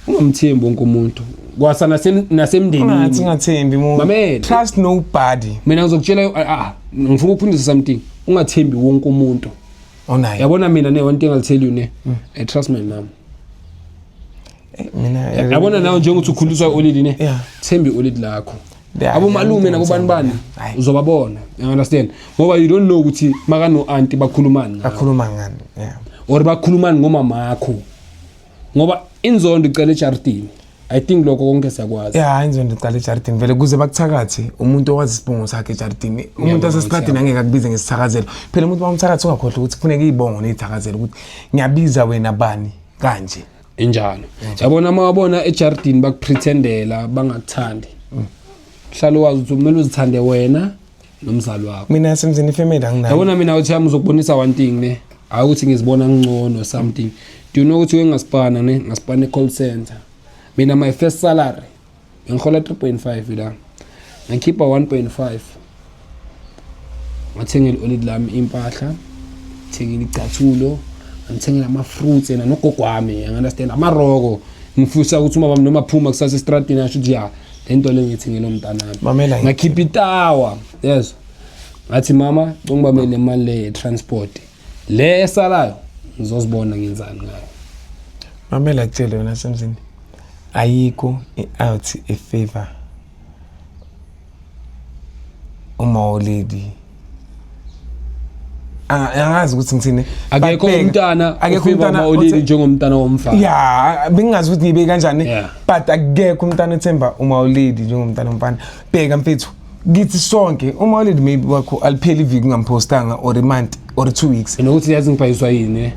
[SPEAKER 2] ungamthembi wonke umuntu kwasa
[SPEAKER 1] ungathi
[SPEAKER 2] nasemndenini.
[SPEAKER 1] Ungathembi muntu.
[SPEAKER 2] Mamela.
[SPEAKER 1] Trust nobody.
[SPEAKER 2] Mina ngizokutshela, ngifuna ukufundisa something, ungathembi wonke umuntu.
[SPEAKER 1] Onayo.
[SPEAKER 2] Yabona mina ne, one thing I'll tell you ne, I trust my mom.
[SPEAKER 1] Eh, mina
[SPEAKER 2] Yabona nawe njengokuthi ukhuliswa olidi ne, thembi olidi lakho. Abomalume nabobani bani
[SPEAKER 1] Hayi.
[SPEAKER 2] uzobabona, you understand? Ngoba you don't know ukuthi makano auntie bakhulumani ngawe.
[SPEAKER 1] Bakhuluma ngani, yeah.
[SPEAKER 2] Or bakhulumani ngomamakho, ngoba inzondo icela ejardini. I think lokho konke siyakwazi.
[SPEAKER 1] Ya, inzondo iqala ejardini vele, kuze bakuthakathe umuntu owazi isibongo sakhe ejardini. Umuntu
[SPEAKER 2] Ngiyabonga.
[SPEAKER 1] asesitradini angeke akubize ngesithakazelo phela. Umuntu bamthakathi, ungakhohlwa ukuthi kufuneka iy'bongo ney'thakazelo, ukuthi ngiyabiza wena bani kanje.
[SPEAKER 2] Injalo. Yabona uma wabona ejardini bakupretendela bangakuthandi, hlala wazi ukuthi kumele uzithande wena nomzali wakho.
[SPEAKER 1] Mina yasemzini ifamily anginayo.
[SPEAKER 2] Yabona mina uthi yami uzokubonisa one thing ne, hayi ukuthi ngizibona ngcono something. Do you know ukuthi ngasipana ne, ngasipana e-call center? Mina my first salary bengihola 3.5 la, ngakhipha 1.5, ngathengela i-oledi lami impahla, ngithengela icathulo, ngithengela ama-fruits yena nogogo wami, you understand, amaroko. Ngifisa ukuthi uma bami noma phuma kusasa estradini asho ukuthi ya, le nto le ngiyithengele umntanami.
[SPEAKER 1] Mamela.
[SPEAKER 2] Ngakhipha itawa, yes, ngathi, "Mama, ngibamele le mali le ye-transport, le esalayo ngizozibona ngenzani ngayo."
[SPEAKER 1] Mamela, kutshele wena semzini, ayikho i-out efavor uma olady. Angazi ukuthi ngithini.
[SPEAKER 2] Akekho
[SPEAKER 1] But bheka,
[SPEAKER 2] umntana
[SPEAKER 1] akekho
[SPEAKER 2] ofavor
[SPEAKER 1] umntana
[SPEAKER 2] ama-olady njengomntana womfana.
[SPEAKER 1] Ya, bengingazi ukuthi ngibe kanjani. But akekho umntana ethemba uma olady njengomntana womfana. Bheka mfethu, kithi sonke uma olady maybe wakho alipheli iviki ungamphostanga, or a month or 2 weeks.
[SPEAKER 2] Mina ukuthi yazi ngibhayiswa yini eh?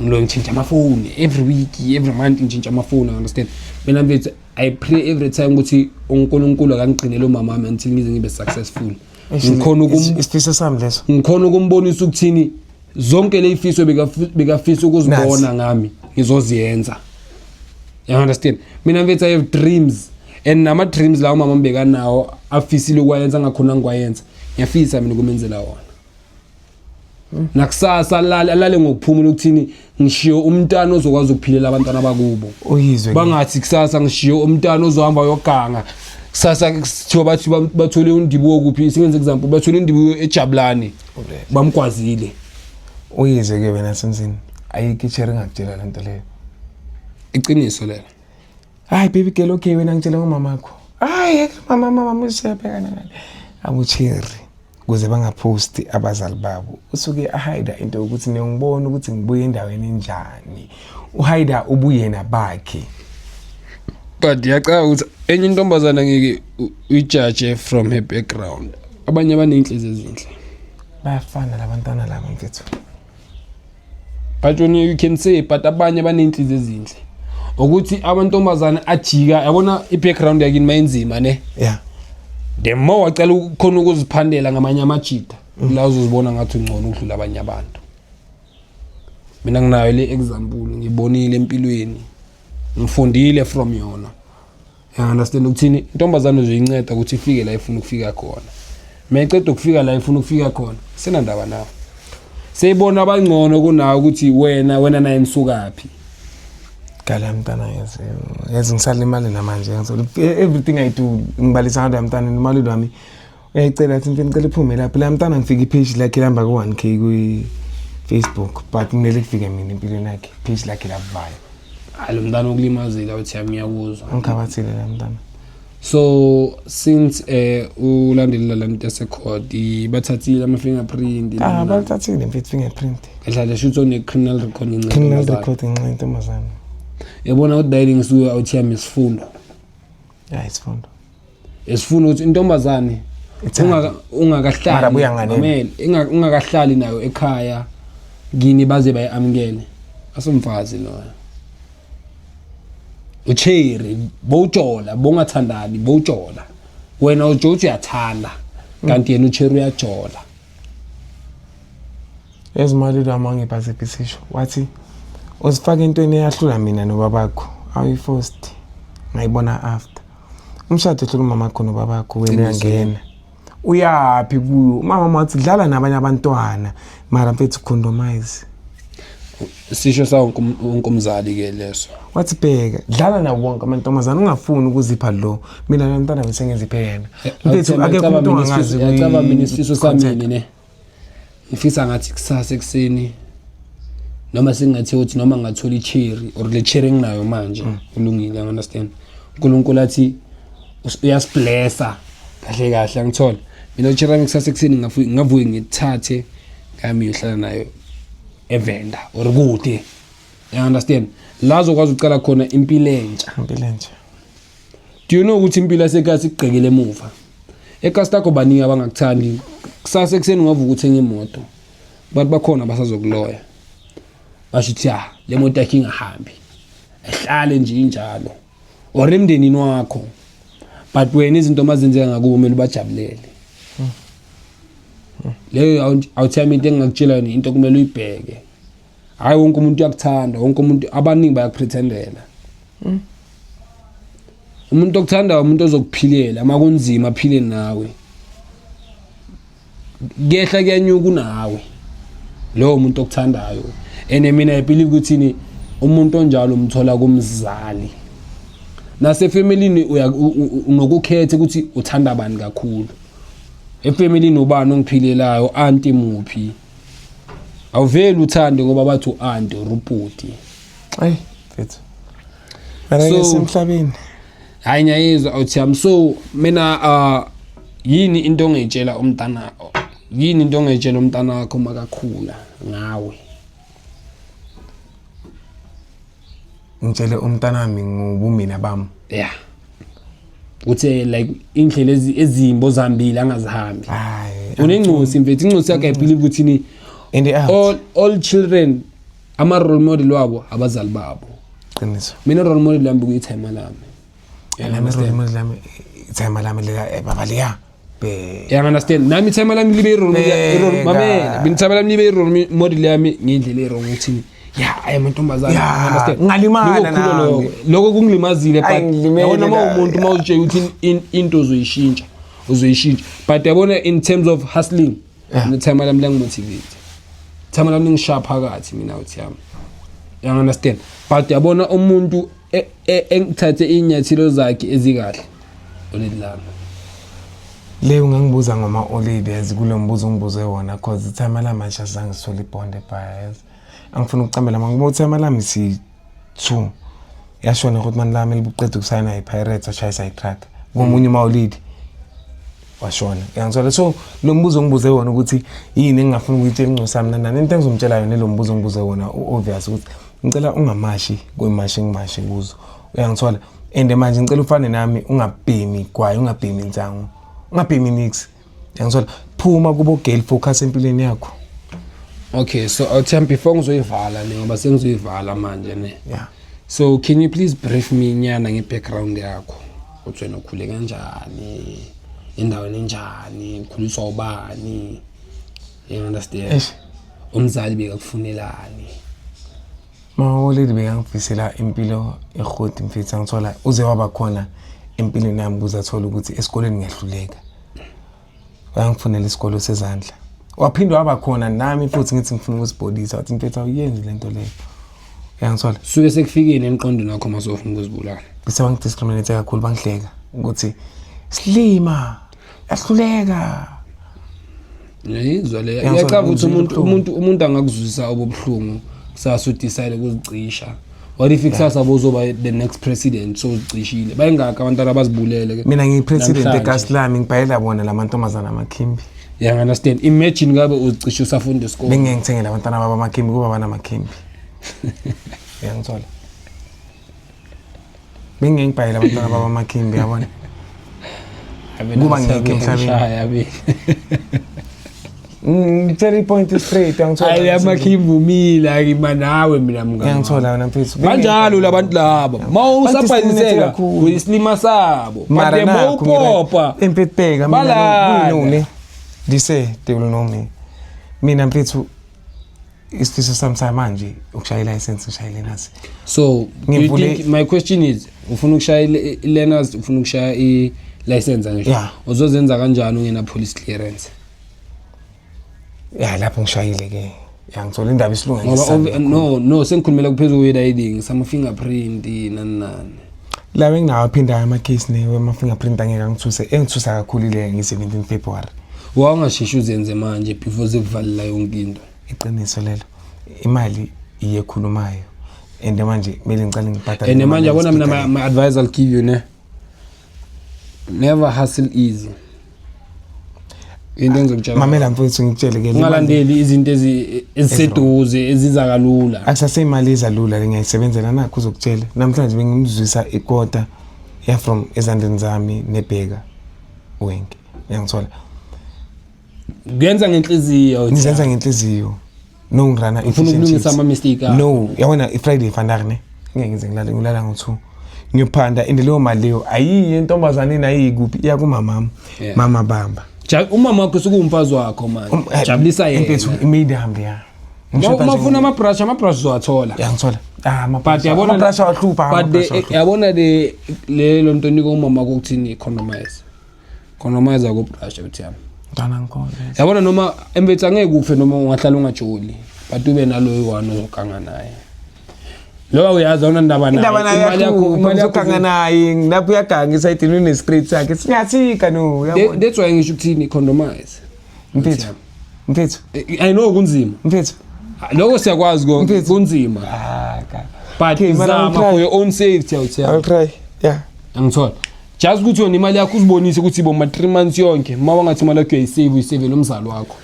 [SPEAKER 2] Ngilo ngitshintsha amafoni every week, every month ngitshintsha amafoni, understand? Mina mfethu, I pray every time ukuthi uNkulunkulu akangigcinele umama wami until ngize ngibe successful, ngikhona
[SPEAKER 1] Isifiso sami leso.
[SPEAKER 2] Ngikhona ukumbonisa ukuthini zonke le ifiso bekafisa ukuzibona
[SPEAKER 1] Nazi.
[SPEAKER 2] ngami ngizoziyenza, you understand? Mina mfethu, I have dreams, and nama dreams lawo mama mbekanawo afisile ukwayenza ngakhona ngikwayenza. Ngiyafisa mina ukumenzela wona nakusasa alale, alale ngokuphumula ukuthini ngishiye umntana ozokwazi ukuphilela abantwana bakubo.
[SPEAKER 1] Uyizwe ke.
[SPEAKER 2] Bangathi kusasa ngishiye umntana ozohamba yoganga. Kusasa kuthiwa bathi bathole undibuko kuphi, singenza example, bathole undibuko eJabulani, bamgwazile.
[SPEAKER 1] Uyize ke wena semzini, ayikho icherry engakutshela lento leyo.
[SPEAKER 2] Iqiniso lelo.
[SPEAKER 1] Hayi baby girl, okay wena ngitshela ngomamakho. Hayi mama, mama usiyabhekana nale abucherry ukuze bangaphosti abazali babo. Usuke ahide into yokuthi niyongibona ukuthi ngibuye endaweni enjani, uhide ubuyena bakhe.
[SPEAKER 2] But yacaba ukuthi enye intombazana ngeke uyijaje from her background. Abanye abaney'nhliziyo ezinhle.
[SPEAKER 1] Bayafana labantwana laba mfethu.
[SPEAKER 2] But when you can say, but abanye baney'nhliziyo ezinhle, ukuthi amantombazane ajika, yabona i-background yakini mayinzima ne, the more wacala ukhona ukuziphandela ngamanye amajida, la uzozibona ngathi ungcono ukudlula abanye abantu. Mina nginayo le example, ngibonile empilweni, ngifundile from yona. You understand ukuthini? Intombazane uzoyinceda ukuthi ifike la ifuna ukufika khona. Mayiceda ukufika la ifuna ukufika khona, senandaba nawe, seyibona abangcono kunawe, ukuthi wena naye nisukaphi.
[SPEAKER 1] Gala mntana, yazi yazi ngisalimale namanje. Ngizolo everything I do ngibalisa ngalo mntana. Imali wami uyayicela, athi mfethu ngicela iphume lapho la mntana. Ngifika ipage lakhe lihamba ku-1K kwi-Facebook, but kumele kufike mina empilweni yakhe page lakhe lakuvayo.
[SPEAKER 2] Hayi, lo mntana ukulimazile, awuthi yami ngiyakuzwa.
[SPEAKER 1] Angikhabathile la mntana.
[SPEAKER 2] So since ulandelela la nto yasecourt, bathathile ama-fingerprint?
[SPEAKER 1] Ah, balithathile mfethu fingerprint.
[SPEAKER 2] Kahle, shuthi one-criminal record ngenxa
[SPEAKER 1] Criminal
[SPEAKER 2] yentombazane.
[SPEAKER 1] record ngenxa yentombazane.
[SPEAKER 2] Yabona ukuthi dayile ngisuke, awuthi yami isifundo.
[SPEAKER 1] Ya, isifundo.
[SPEAKER 2] Esifuna ukuthi intombazane
[SPEAKER 1] Ithande.
[SPEAKER 2] Ungakahlali
[SPEAKER 1] Mara buya nganeno.
[SPEAKER 2] Mamela, ungakahlali nayo ekhaya kini baze bayi-amukele, asomfazi loyo, ucherry bowujola, bongathandani, bowujola, wena ujo uthi uyathanda, kanti yena ucherry uyajola.
[SPEAKER 1] Ezimali lwami wangibhazibhisisho, wathi uzifake entweni eyahlula mina nobabakho, awuyi-forced, ngayibona after umshado ehlula umamakho nobabakho. Wena
[SPEAKER 2] Qiniso.
[SPEAKER 1] uyangena uyaphi kuyo umama? Wathi dlala nabanye abantwana, mara mfethu condomise.
[SPEAKER 2] Sisho sawonke wonke umzali-ke leso.
[SPEAKER 1] Wathi bheka, dlala nawo wonke amantombazane, ungafuni ukuzipha lo. Mina lo mntwana bese ngiziphe yena mfethu, akekho umuntu ongangazi.
[SPEAKER 2] Yacaba mina isifiso
[SPEAKER 1] kwi-contact.
[SPEAKER 2] samini ne, ngifisa ngathi kusasa ekuseni noma sengingathi ukuthi noma ngingathola i-cherry or le cherry enginayo manje, kulungile, understand, uNkulunkulu athi uyasiblessa kahle kahle, angithola mina u-cherry wami kusasa ekuseni, ngavuke ngithathe ngami ngiyohlala nayo eVenda or kude, you understand, la zokwazi ukucala khona impilo entsha.
[SPEAKER 1] Impilo entsha.
[SPEAKER 2] Do you know ukuthi impilo yasekasi igqekele emuva? Ekasi lakho baningi abangakuthandi. Kusasa ekuseni ungavuka uthenga imoto, abantu bakhona basazokuloya, basho ukuthi ya, le moto yakhe ingahambi, ehlale nje injalo, or emndenini wakho. But wena izinto mazenzeka ngakubo kumele ubajabulele. Leyo awuthiyami into engingakutshela yona, into kumele uyibheke. Hhayi wonke umuntu uyakuthanda, wonke umuntu, abaningi bayakupretendela. Umuntu okuthandayo umuntu ozokuphilela uma kunzima, aphile nawe, kuyehla kuyanyuka unawe, lowo muntu okuthandayo. And mina I believe ukuthi umuntu onjalo umthola kumzali nasefamilini. Unokukhetha ukuthi uthanda bani kakhulu efamilini, ubani ongiphilelayo, anti muphi. Awuveli uthande ngoba bathi u-anti or ubhuti.
[SPEAKER 1] Ayi mfethu, mara ke semhlabeni.
[SPEAKER 2] Hayi, ngiyayizwa awuthi yami. So mina yini into ongayitshela umntana, yini into ongayitshela umntana wakho makakhula ngawe?
[SPEAKER 1] Ngitshele umntanami ngobumina bami?
[SPEAKER 2] Yeah, uthi like indlela ezimbi ozihambile angazihambi.
[SPEAKER 1] Hayi.
[SPEAKER 2] Unengcosi mfethu, ingcosi yakhe, I believe ukuthi ni
[SPEAKER 1] In the out.
[SPEAKER 2] all children ama role model wabo abazali babo.
[SPEAKER 1] Qiniso.
[SPEAKER 2] Mina role model yami bekuyitimer lami. You
[SPEAKER 1] Nami
[SPEAKER 2] understand?
[SPEAKER 1] role model lami itimer lami leya, baba leya be.
[SPEAKER 2] You understand? Nami itimer lami libe i-role model, i-role
[SPEAKER 1] Bheka.
[SPEAKER 2] mamela, mina itimer lami libe i-role model yami ngendlela e-wrong, ukuthi ya, ayi amantombazane.
[SPEAKER 1] Ya,
[SPEAKER 2] You understand?
[SPEAKER 1] ngalimala
[SPEAKER 2] Lokho kukhulu.
[SPEAKER 1] nami.
[SPEAKER 2] Lokho kungilimazile,
[SPEAKER 1] Ayi,
[SPEAKER 2] but
[SPEAKER 1] ngilimele
[SPEAKER 2] yabona uma
[SPEAKER 1] la,
[SPEAKER 2] umuntu uma uzitshela ukuthi into uzoyishintsha, uzoyishintsha. But yabona in terms of hustling, mina timer lami liyangimotivate, timer lami lingishaya phakathi mina uthi yami, you understand? But yabona umuntu engithathe iy'nyathelo zakhe ezikahle. Oledi lami.
[SPEAKER 1] Le ungangibuza ngoma oledi yazi kulo mbuzo ungibuze wona cause ithayima lami manje azange sithole ibond ebhaya yazi. Angifuni ukucambela manga ngoba ithayima lami si 2. Yashona ukuthi mani lami libuqeda ukusayina iPirates washayisa iTruck. Komunye umawolidi washona. Uyangithola so lo mbuzo ongibuze wona ukuthi yini engingafuni ukuyitshela incosi yami nani into engizomtshela yona lo mbuzo ongibuze wona u-obvious ukuthi ngicela ungamashi kwimashi engimashe kuzo. Uyangithola and manje ngicela ufane nami ungabhemi gwayi ungabhemi insangu ungabhemi nix. Uyangithola phuma kubo girl focus empilweni yakho.
[SPEAKER 2] Okay, so awuthemba before ngizoyivala ne ngoba sengizoyivala manje ne.
[SPEAKER 1] Yeah.
[SPEAKER 2] So can you please brief me nyana nge-background yakho ukuthi wena ukhule kanjani endaweni enjani ukhuliswa ubani you understand
[SPEAKER 1] Eish.
[SPEAKER 2] Umzali bekakufunelani?
[SPEAKER 1] Mawoledi bekangifisela impilo ehoti mfethu angithola uze waba khona empilweni yami ukuze athole ukuthi esikoleni ngiyahluleka. Wayangifunela isikolo sezandla. Waphinde waba khona nami futhi ngithi ngifuna ukuzibhodisa wathi mfethu awuyenzi lento leyo. Uyangithola?
[SPEAKER 2] Suke sekufikeni emqondweni wakho uma sofuna ukuzibulala?
[SPEAKER 1] Bese bangidiscriminate kakhulu bangihleka ukuthi silima yahluleka.
[SPEAKER 2] Ngiyizwa le. Ngiyacaba ukuthi umuntu angakuzwisa obubuhlungu kusasa udecide ukuzicisha. What if kusasa bozoba the next president so uzicishile? Bayingaka abantwana abazibulele ke.
[SPEAKER 1] Mina ngiyi-president ekasi lami ngibhalela bona la mantombazana amakhimbi.
[SPEAKER 2] Yeah, I understand. Imagine ngabe uzicishe usafunda isikole.
[SPEAKER 1] Bengeke ngithengele abantwana babo amakhimbi kuba banamakhimbhi. Uyangithola? Bengeke ngibhayele abantwana babo amakhimbi yabona. Kuba ngekho emhlabeni. Ngitshela i-point straight angithola.
[SPEAKER 2] Hayi amakhimbi umile akima nawe mina mngani.
[SPEAKER 1] Ngiyangithola wena mfethu.
[SPEAKER 2] Banjalo labantu laba. Mawusabhayiseka uyisilima sabo. But the mawupopa.
[SPEAKER 1] Mfethu bheka mina no ne. Dise they will know me. Mina mfethu isifiso sami samanje ukushaya i-license ngishaya i-learners.
[SPEAKER 2] So you think my question is ufuna ukushaya i-learners ufuna ukushaya i-license ngisho. Uzozenza kanjani ungena police clearance?
[SPEAKER 1] Ya lapho ngishayile ke. Ya ngithola indaba isilunga
[SPEAKER 2] ngoba no sengikhulumela kuphezulu kwe-riding sama fingerprint nani nani.
[SPEAKER 1] La bengingawaphinda ama case ne wema fingerprint angeke angithuse engithusa kakhulu ile nge-17 February.
[SPEAKER 2] Wawungasheshi uzenze manje before sekuvalela yonke into.
[SPEAKER 1] Iqiniso lelo. Imali iyekhulumayo. And manje kumele ngicale ngibhadale.
[SPEAKER 2] And manje yabona mina my advice I'll give you ne. Never hustle easy. Into engizokutshela.
[SPEAKER 1] Mamela mfowethu ngikutshele ke.
[SPEAKER 2] Ungalandeli izinto eziseduze eziza kalula.
[SPEAKER 1] Akusase imali eza lula le ngiyayisebenzela nakho uzokutshela. Namhlanje bengimzwisa ikota ya from ezandleni zami nebheka wenke. Uyangithola?
[SPEAKER 2] Kuyenza ngenhliziyo.
[SPEAKER 1] Ngizenza ngenhliziyo. No ngirana
[SPEAKER 2] ufuna ukulungisa ama mistake.
[SPEAKER 1] No, yabona iFriday vandag ne. Ngeke ngize ngilale ngilala ngo2. Ngiyophanda and leyo mali leyo ayiyi entombazaneni ayikuphi iya kumamama. Mama bamba.
[SPEAKER 2] Umama wakho usukuwumfazi wakho manje. Jabulisa yena.
[SPEAKER 1] Mfethu imade hambe ya.
[SPEAKER 2] Uma ufuna ama brush ama brush uzowathola.
[SPEAKER 1] Yangithola. Ah ama
[SPEAKER 2] brush. Yabona
[SPEAKER 1] ama brush awahlupha.
[SPEAKER 2] But yabona le le lonto nika umama wakho ukuthini condomize. Condomize ku brush uthi yami.
[SPEAKER 1] Mntwana ngikhona.
[SPEAKER 2] Yabona noma embethi angeke ufe noma ungahlala ungajoli. But ube naloyo one ozoganga naye. Lo uyazi awuna ndaba naye.
[SPEAKER 1] Indaba naye imali yakho uganga naye lapho uyaganga isayidini une straight sakhe. Singathika no
[SPEAKER 2] uyabona. That's why ngisho ukuthini condomize.
[SPEAKER 1] Mfethu. Mfethu.
[SPEAKER 2] I know kunzima.
[SPEAKER 1] Mfethu.
[SPEAKER 2] Lokho siyakwazi konke kunzima.
[SPEAKER 1] Ah ka.
[SPEAKER 2] But zama for your own safety awuthi.
[SPEAKER 1] I'll try. Yeah.
[SPEAKER 2] Angithola. Just ukuthi wena imali yakho uzibonise ukuthi boma 3 months yonke uma wangathi imali yakho uyayisave uyisave nomzali wakho.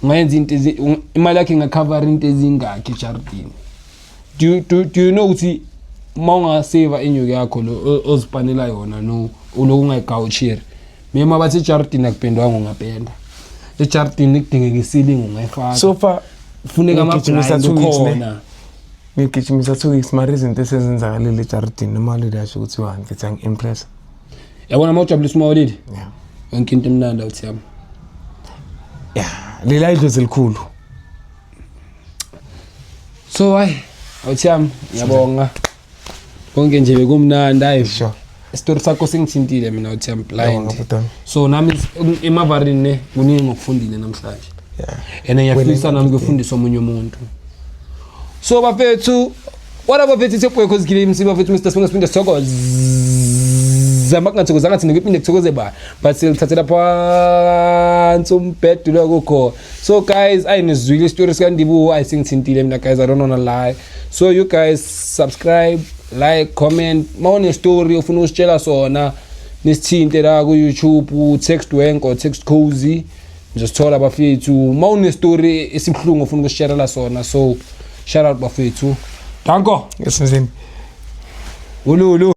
[SPEAKER 2] Ungayenza into imali yakho ingacover into ezingakhi ejardini. Do you know ukuthi uma ungasave inyuku yakho lo ozipanela yona no uloku ungayigawuchiri. Mina bathi ejardini akupendwanga ungapenda. Ejardini kudingeka isilingo ungayifaka.
[SPEAKER 1] So far
[SPEAKER 2] funeka ama
[SPEAKER 1] ngigijimisa
[SPEAKER 2] blind
[SPEAKER 1] 2 weeks ne.
[SPEAKER 2] khona.
[SPEAKER 1] Ngigijimisa 2 weeks mara izinto esezenzakalile ejardini noma leli ukuthi wa mfethu angi-impress.
[SPEAKER 2] Yabona uma ujabulisa umawolidi?
[SPEAKER 1] Yeah.
[SPEAKER 2] Yonke into imnandi awuthi yami.
[SPEAKER 1] Yeah, lela idlozi elikhulu.
[SPEAKER 2] So hayi awuthi yami ngiyabonga. Konke nje bekumnandi hayi.
[SPEAKER 1] Sure.
[SPEAKER 2] Isitori sakho singithintile mina awuthi yami blind.
[SPEAKER 1] Ngiyabonga.
[SPEAKER 2] So nami emavarini ne kuningi ngokufundile namhlanje.
[SPEAKER 1] Yeah.
[SPEAKER 2] And ngiyafisa nami ukufundisa omunye umuntu. So bafethu, what up bafethu? It's your boy Khozi Kile MC bafethu Mr. Sibonga Sibinda Soko. Zama kungathokozanga thina kuphinde kuthokoze ba, but silithathela phansi umbhedo lo kukho. So guys, ayinizwile isitori sikaNdibu, ayisingithintile mina guys, I don't wanna lie. So you guys subscribe, like, comment. Mawune story ofuna usitshela sona, nisithinte la ku YouTube, text Wenk or text Cozy. Nizosithola bafethu. Mawune story esibuhlungu ofuna ukusisharela sona, so shout out bafethu. Danko.
[SPEAKER 1] Yes, mzini.
[SPEAKER 2] Ululu.